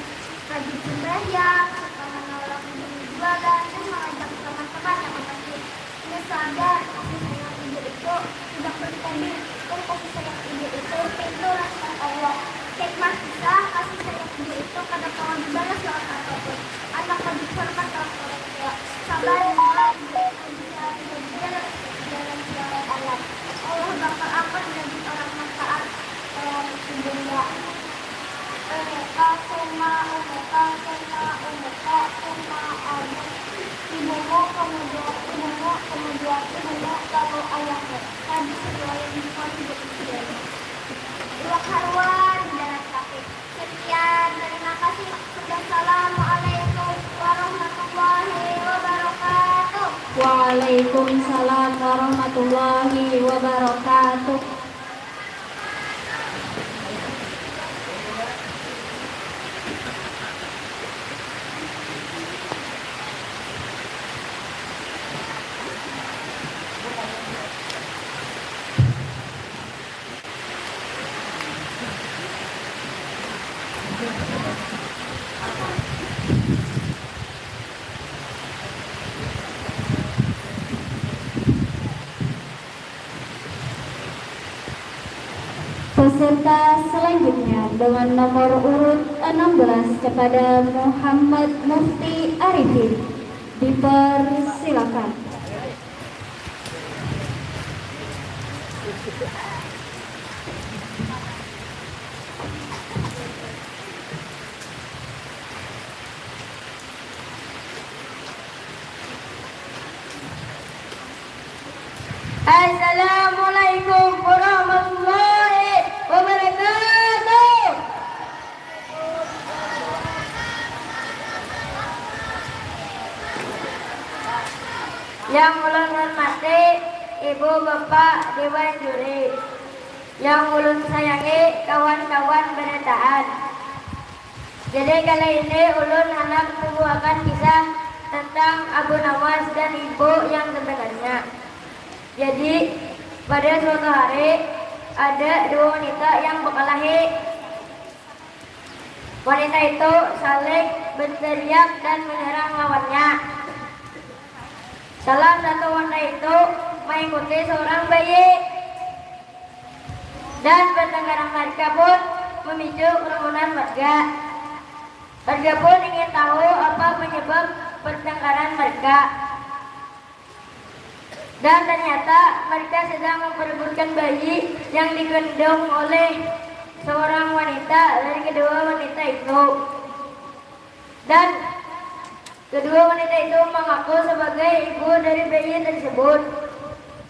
rajin sembahyang, suka menolong ibunya jualan, dan mengajak teman-temannya ke masjid. Inya sadar kasih sayang ibu itu tidak boleh tadi, dan kasih sayang ibu itu pintu rahmat Allah. Hikmah kisah, kasih sayang ibu itu kada kawa dibalas lawan apa pun. Anak wajib hormat lawan orang tua. Sabar, ibu itu bisa menjadi jalan, jalan selamat Allah. Allah bakal angkat derajat orang yang taat lawan ibunya. Umuka suma, umuka suma, umuka suma, abu. Ibumu, kemudian ibumu, kemudian ibumu, lalu ayahmu. Hadis riwayat Bukhari dan Muslim. Iwak haruan di dalam sakit. Sekian, terima kasih. Wassalamualaikum warahmatullahi wabarakatuh. Waalaikumsalam warahmatullahi wabarakatuh. Peserta selanjutnya dengan nomor urut enam belas kepada Muhammad Mufti Arifin. Dipersilakan. Assalamualaikum warahmatullahi wabarakatuh. Yang ulun hormati ibu, bapa, dewan juri. Yang ulun sayangi kawan-kawan barataan. Jadi kali ini ulun handak membawakan kisah tentang Abu Nawas dan ibu yang sebenarnya. Jadi, pada suatu hari, ada dua wanita yang berkelahi. Wanita itu saling berteriak dan menyerang lawannya. Salah satu wanita itu mengikuti seorang bayi. Dan pertengkaran mereka pun memicu kerumunan warga. Warga pun ingin tahu apa penyebab pertengkaran mereka. Dan ternyata mereka sedang memperebutkan bayi yang dikandung oleh seorang wanita dari kedua wanita itu. Dan kedua wanita itu mengaku sebagai ibu dari bayi tersebut.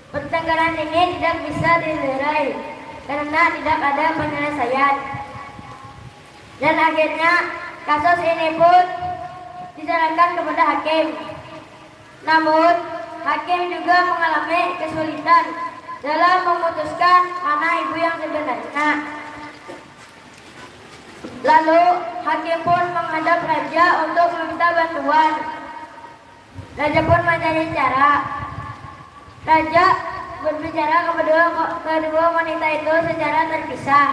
Pertengkaran ini tidak bisa dilerai karena tidak ada penyelesaian. Dan akhirnya kasus ini pun diserahkan kepada hakim. Namun, hakim juga mengalami kesulitan dalam memutuskan mana ibu yang sebenarnya. Lalu, hakim pun menghadap raja untuk meminta bantuan. Raja pun mencari cara. Raja berbicara kedua, kedua wanita itu secara terpisah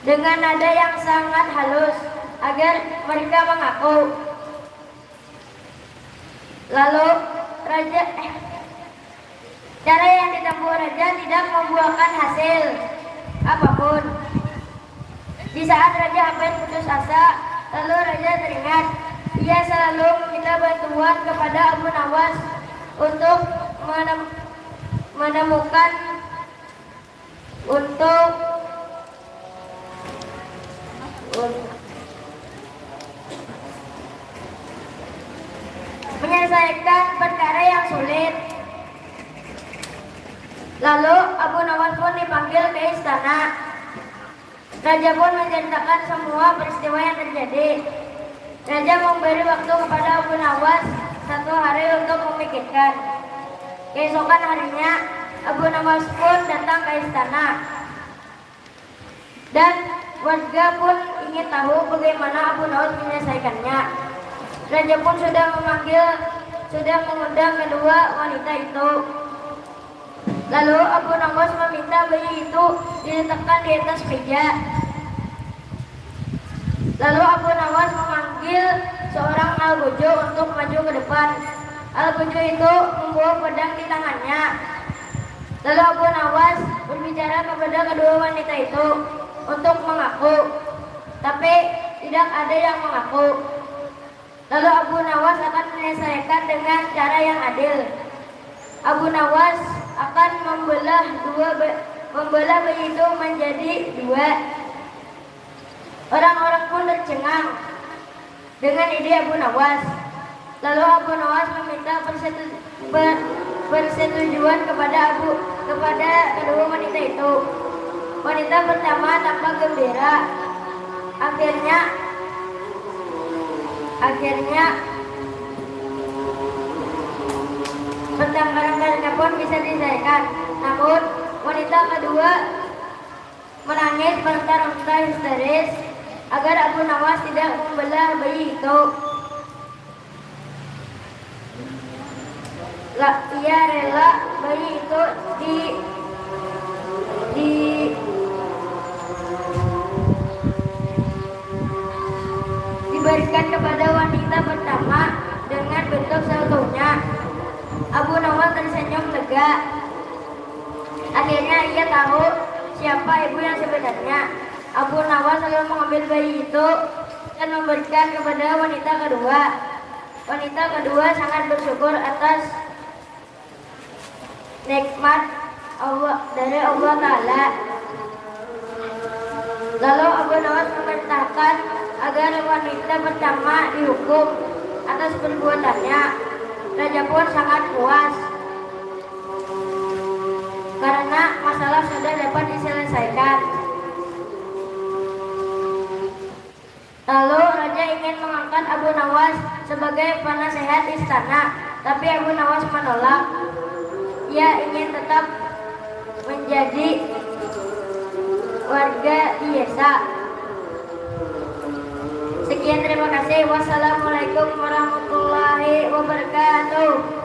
dengan nada yang sangat halus agar mereka mengaku. Lalu raja, eh, cara yang ditempuh raja tidak membuahkan hasil apapun. Di saat raja hampir putus asa, lalu raja teringat, ia selalu meminta bantuan kepada Abu Nawas untuk menem- menemukan untuk un- menyelesaikan perkara yang sulit. Lalu Abu Nawas pun dipanggil ke istana. Raja pun menceritakan semua peristiwa yang terjadi. Raja memberi waktu kepada Abu Nawas satu hari untuk memikirkan. Keesokan harinya, Abu Nawas pun datang ke istana. Dan warga pun ingin tahu bagaimana Abu Nawas menyelesaikannya. Raja pun sudah memanggil, sudah mengundang kedua wanita itu. Lalu Abu Nawas meminta bayi itu diletakkan di atas meja. Lalu Abu Nawas memanggil seorang Al-Buju untuk maju ke depan. Al-Buju itu membawa pedang di tangannya. Lalu Abu Nawas berbicara kepada kedua wanita itu untuk mengaku, tapi tidak ada yang mengaku. Lalu Abu Nawas akan menyelesaikan dengan cara yang adil. Abu Nawas akan membelah dua ba- membelah bayi itu menjadi dua. Orang-orang pun tercengang dengan ide Abu Nawas. Lalu Abu Nawas meminta persetu- ber- persetujuan kepada Abu kepada kedua wanita itu. Wanita pertama tampak gembira. Akhirnya akhirnya pertengkaran mereka pun bisa diselesaikan. Namun wanita kedua menangis meronta-ronta histeris agar Abu Nawas tidak membelah bayi itu. La, ia rela bayi itu di, di, diberikan kepada wanita pertama dengan bentuk seutuhnya. Abu Nawas tersenyum lega. Akhirnya ia tahu siapa ibu yang sebenarnya. Abu Nawas lalu mengambil bayi itu dan memberikan kepada wanita kedua. Wanita kedua sangat bersyukur atas nikmat Allah dari Allah Ta'ala. Lalu Abu Nawas memerintahkan agar wanita pertama dihukum atas perbuatannya. Raja pun sangat puas karena masalah sudah dapat diselesaikan. Lalu raja ingin mengangkat Abu Nawas sebagai penasehat istana, tapi Abu Nawas menolak. Ia ingin tetap menjadi warga biasa. Sekian, terima kasih. Wassalamualaikum warahmatullahi wabarakatuh.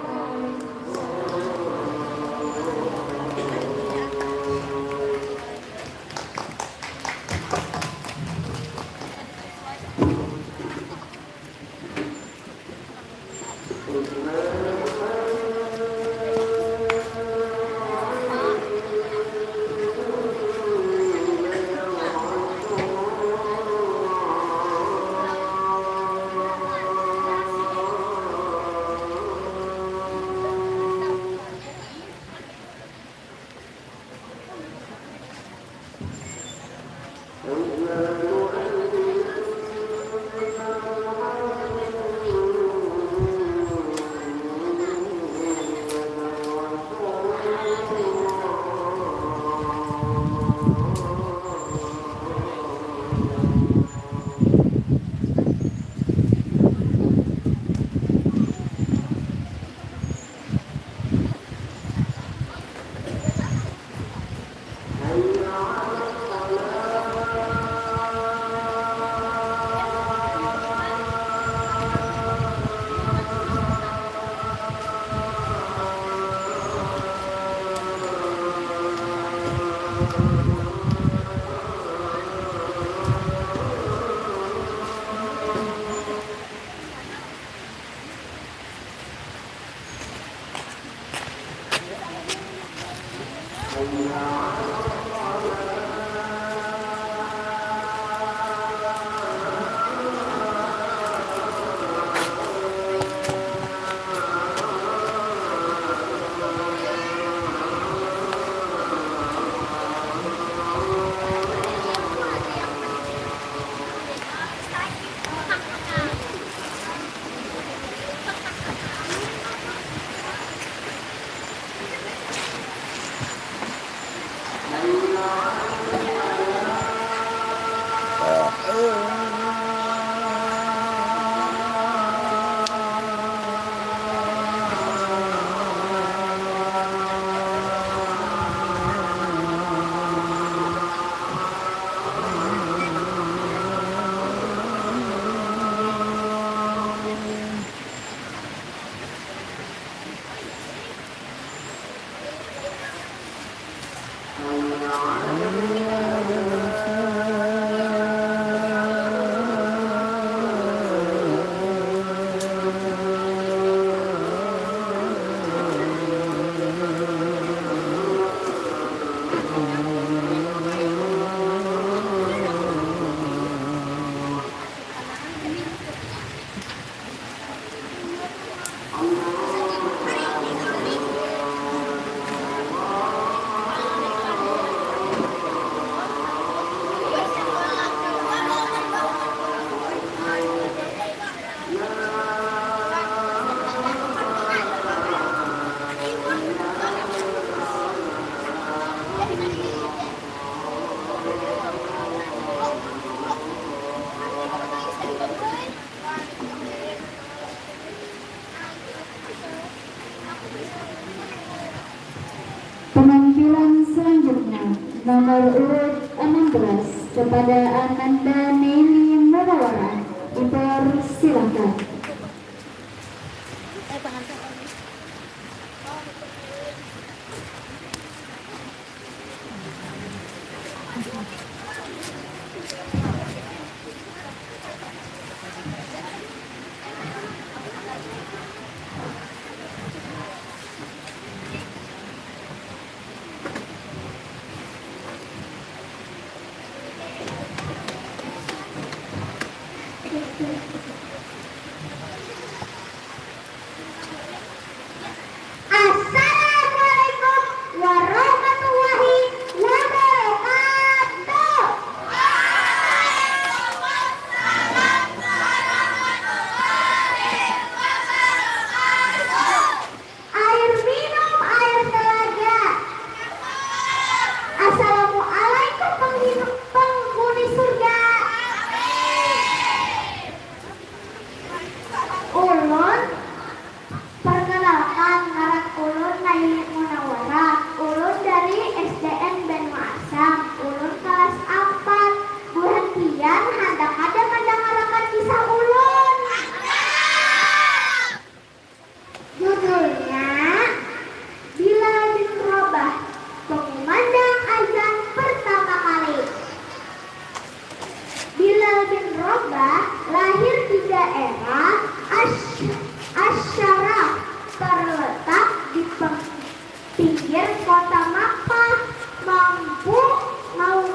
Penampilan selanjutnya, nomor urut enam belas, kepada Ananda Neni Munawara, dipersilakan. Assalamualaikum warahmatullahi wabarakatuh. Air minum, air telaga. Assalamualaikum penghuni, penghuni surga. Ulun, perkenalkan, ngaran ulun Naili Munawara. Ulun dari S D N Banua Asam. Ulun kelas ampat. Buhan pian handak kada mandangarakan kisah ulun? Judulnya Bilal bin Rabah, Pengumandang Azan Pertama Kali. Bilal bin Rabah lahir di daerah Asy-, Asyarah, terletak di peng-, pinggir kota Makkah, mampu, mau,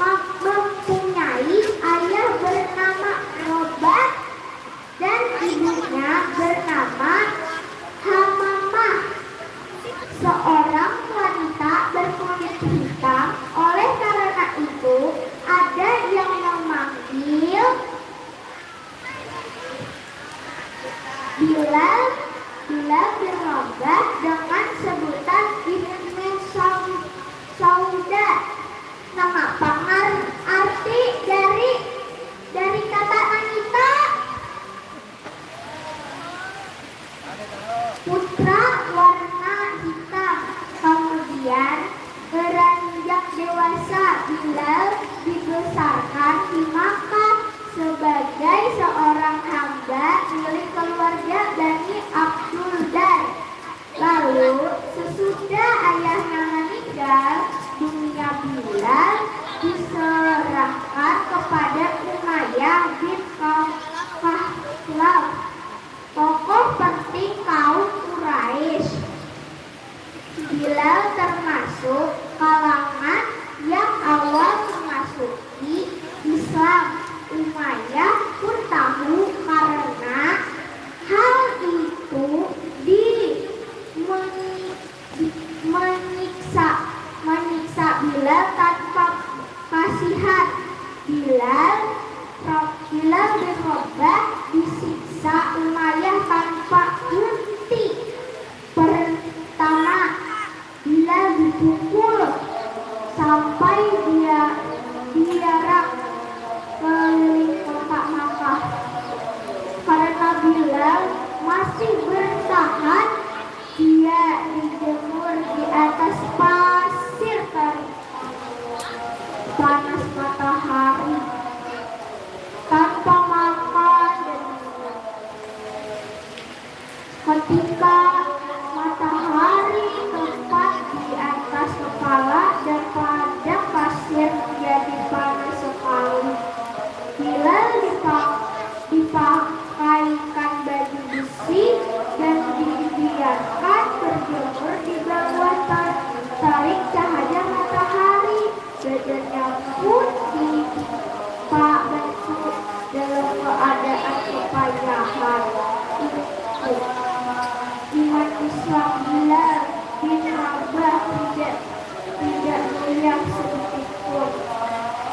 ma-, mempunyai ayah bernama Robah dan ibunya bernama Hamamah, seorang wanita berkulit hitam. Oleh karena itu, ada yang memanggil Bilal, Bilal bin Rabah dengan sebutan Ibnu Sau-, Sauda. Nangapa ngar-, arti dari, dari kata nangita? Putra warna hitam. Kemudian, beranjak dewasa, Bilal dibesarkan di Makkah sebagai seorang hamba milik keluarga Bani Abdul Dar. Lalu, Islam Bilal bin Rabah tidak, tidak goyah sedikit pun.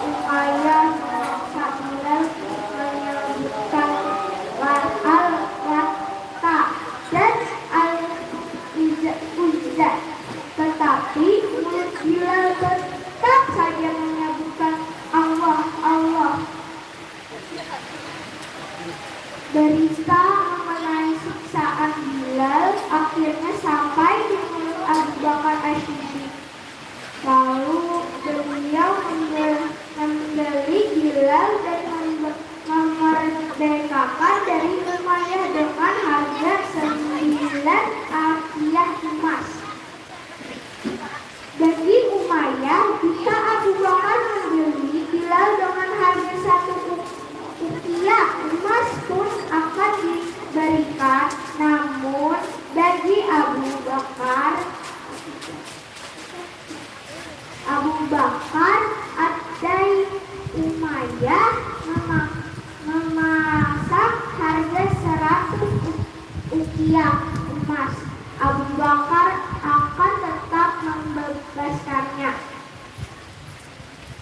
Umayyah memaksa Bilal menyebutkan Al-Lata dan Al-Uzza, tetapi mulut Bilal tetap saja menyebutkan Allah, Allah. Berita mengenai siksaan Bilal akhirnya sampai di mulut Abu Bakar As-Siddiq. Lalu beliau membeli Bilal dan memerdekakan dari Umayyah dengan harga sembilan ukiah emas. Bagi Umayyah, jika Abu Bakar membeli Bilal dengan harga satu ukiah emas pun akan diberikan, namun bagi Abu Bakar, Abu Bakar adai Umayyah memasang harga seratus ukiah emas, Abu Bakar akan tetap membebaskannya.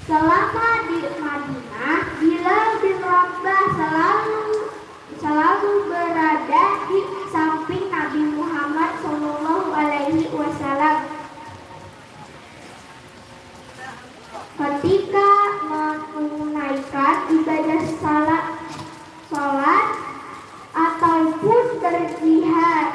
Selama di Madinah, Bilal bin Rabah selalu selalu berada di samping Nabi Muhammad Shallallahu Alaihi Wasallam ketika menunaikan ibadah salat, salat ataupun berjihad.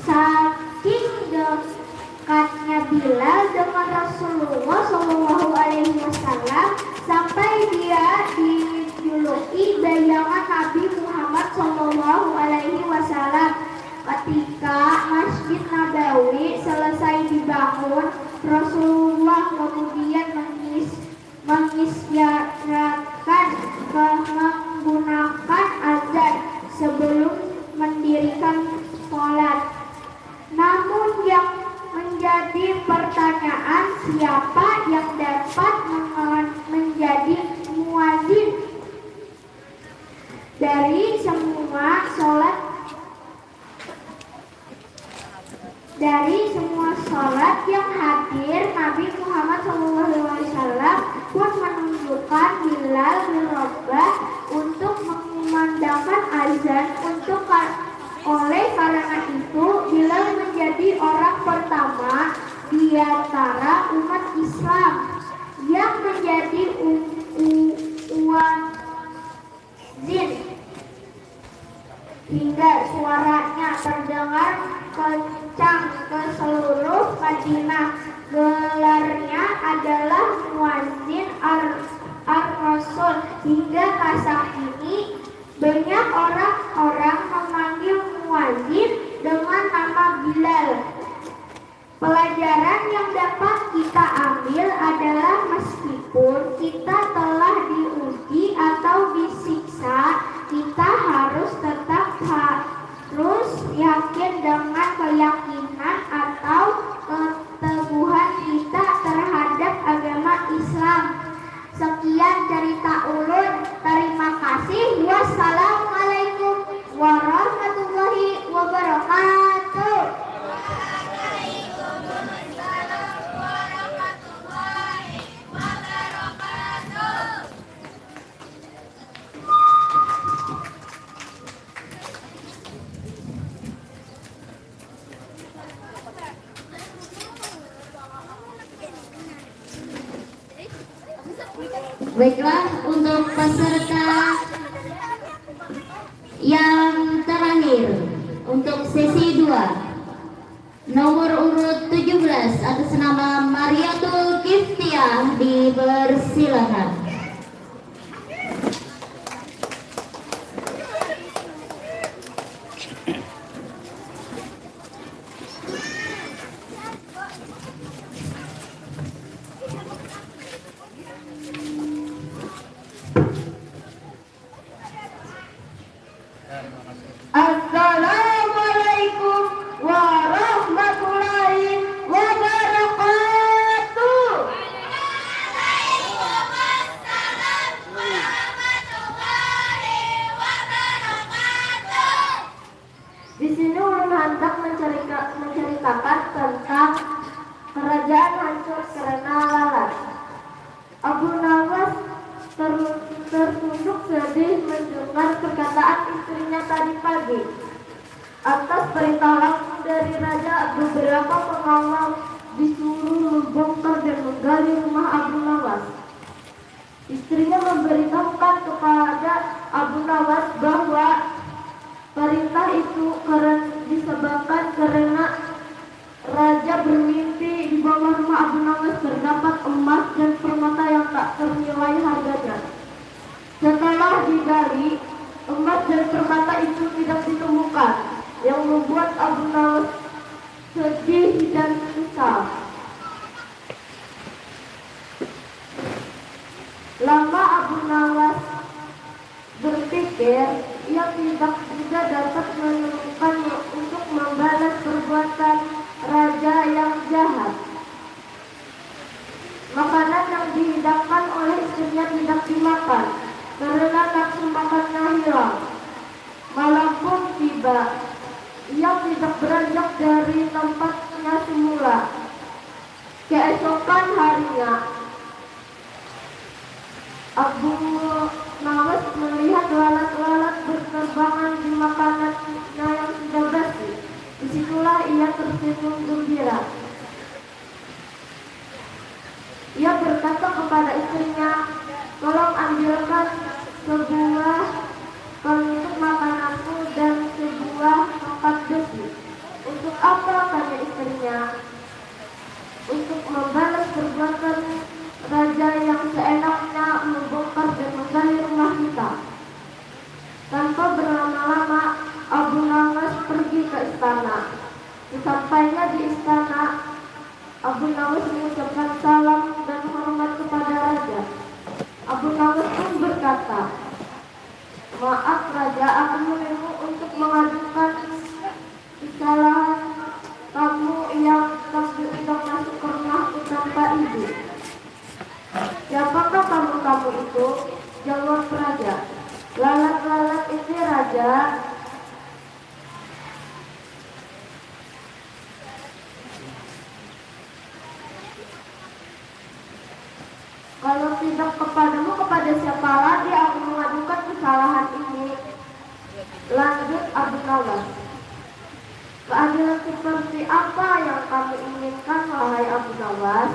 Saking dekatnya Bilal dengan Rasulullah Shallallahu Alaihi Wasallam sampai dia dijuluki bayangan Nabi Muhammad Shallallahu Alaihi Wasallam. Ketika Masjid Nabawi selesai dibangun, Rasulullah kemudian mengis mengisyaratkan menggunakan azan sebelum mendirikan sholat. Namun yang menjadi pertanyaan, siapa yang dapat menjadi muazin dari semua sholat? Dari semua salat yang hadir, Nabi Muhammad sallallahu alaihi wasallam pun menunjukkan Bilal bin Rabah untuk mengumandangkan azan untuk ka-, oleh karena itu, Bilal menjadi orang pertama di antara umat Islam yang menjadi u-, u-, uan zin, hingga suaranya terdengar kencang ke seluruh Madinah. Gelarnya adalah Muazin Ar-, Ar-Rasul. Hingga masa kini, banyak orang-orang memanggil Muazin dengan nama Bilal. Pelajaran yang dapat kita ambil adalah meskipun kita telah diuji atau disiksa, kita harus tetap harus yakin dengan keyakinan atau keteguhan kita terhadap agama Islam. Sekian cerita ulun. Tarima kasih. Wassalamualaikum warahmatullahi wabarakatuh. Baiklah, untuk peserta yang terakhir untuk sesi dua, nomor urut tujuh belas atas nama Mariatul Kiftiah, dipersilakan. Assalamualaikum warahmatullahi wabarakatuh. Di sini ulun handak mencerika, menceritakan tentang kerajaan hancur karena lalat. Abu Nawas ter- tertunduk sedih mendengar perkataan istrinya tadi pagi. Atas perintah langsung dari raja, beberapa pengawal disuruh membongkar dan menggali rumah Abu Nawas. Istrinya memberitahukan kepada Abu Nawas bahwa perintah itu keren disebabkan karena raja bermimpi di bawah rumah Abu Nawas terdapat emas dan permata yang tak ternilai harganya. Setelah digali, emas dan permata itu tidak ditemukan, yang membuat Abu Nawas sedih dan menyesal. Lama Abu Nawas berpikir, ia tidak juga dapat menemukan untuk membalas perbuatan raja yang jahat. Makanan yang dihidangkan oleh istrinya tidak dimakan karena nafsu makannya hilang. Malam pun tiba, ia tidak beranjak dari tempatnya semula. Keesokan harinya, Abu Nawas melihat lalat-lalat berterbangan di makanannya yang sudah basi. Disitulah ia tersenyum gembira. Ia berkata kepada istrinya, "Tolong ambilkan sebuah penutup makananku dan sebuah tongkat besi." "Untuk apa?" tanya istrinya. "Untuk membalas perbuatan raja yang seenaknya membongkar dan menggali rumah kita." Tanpa berlama-lama, Abu Nawas pergi ke istana. Sesampainya di istana, Abu Nawas mengucapkan salam dan hormat kepada raja. Abu Nawas pun berkata, "Maaf raja, aku menemu untuk mengadukan kesalahan kamu yang tak diundang masuk ke rumahku tanpa izin." "Siapakah kamu-kamu itu?" jawab raja. "Lalat-lalat ini, raja." "Kalau tidak kepadamu, kepada siapa lagi aku mengadukan kesalahan ini?" lanjut Abu Nawas. "Keadilan seperti apa yang kamu inginkan, wahai Abu Nawas?"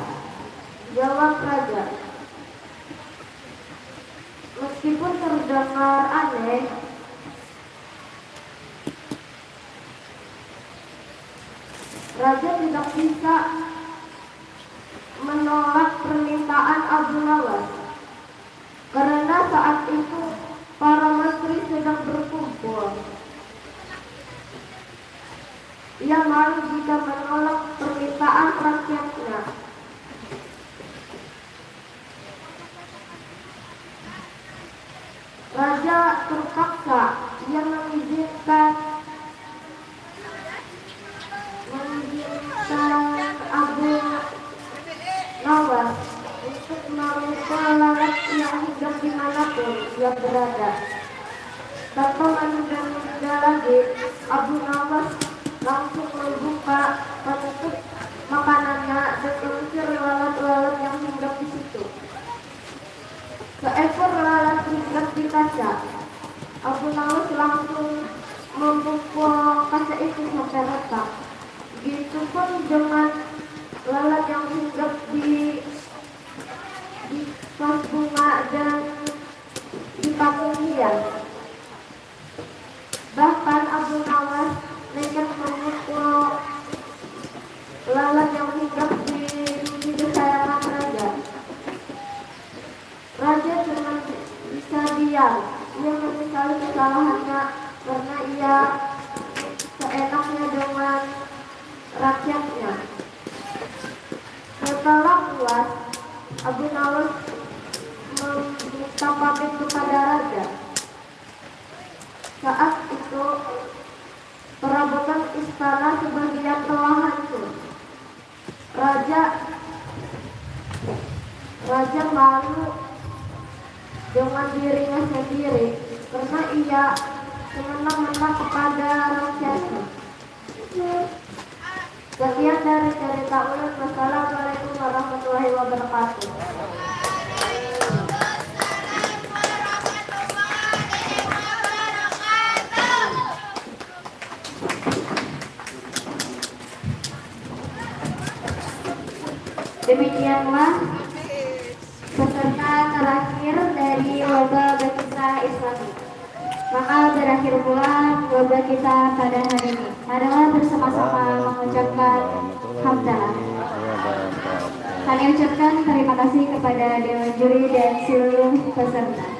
jawab raja. Meskipun terdengar aneh, raja tidak bisa menolak permintaan Abu Nawas. Karena saat itu para menteri sedang berkumpul. Ia malu jika menolak permintaan rakyatnya. Raja terpaksa, ia mengizinkan mengizinkan Abu Nawas untuk memukul lalat yang hinggap di mana pun ia berada. Tanpa menunda-nunda lagi, Abu Nawas langsung membuka penutup makanannya dan mengusir lalat-lalat yang hinggap di situ. Seekor lalat hinggap di kaca. Abu Nawas langsung memukul kaca itu sampai retak. Begitupun dengan lalat yang hinggap di, di vas bunga dan di patung hias. Bahkan Abu Nawas nekat memukul lalat yang hinggap di, di kesayangan raja. Raja cuma bisa diam. Ia menyesali kesalahannya karena ia seenaknya dengan rakyatnya. Setelah puas, Abu Nawas meminta pamit kepada raja. Saat itu, perabotan istana sebagian telah hancur. Raja, raja malu dengan dirinya sendiri karena ia semena-mena kepada rakyatnya. Sekian dari cerita ulun. Wassalamualaikum warahmatullahi wabarakatuh. Demikianlah peserta terakhir dari lomba bakisah Islami. Maka berakhir pula lomba kita pada hari ini. Marilah bersama-sama mengucapkan hamdalah. Kami ucapkan terima kasih kepada Dewan Juri dan seluruh peserta.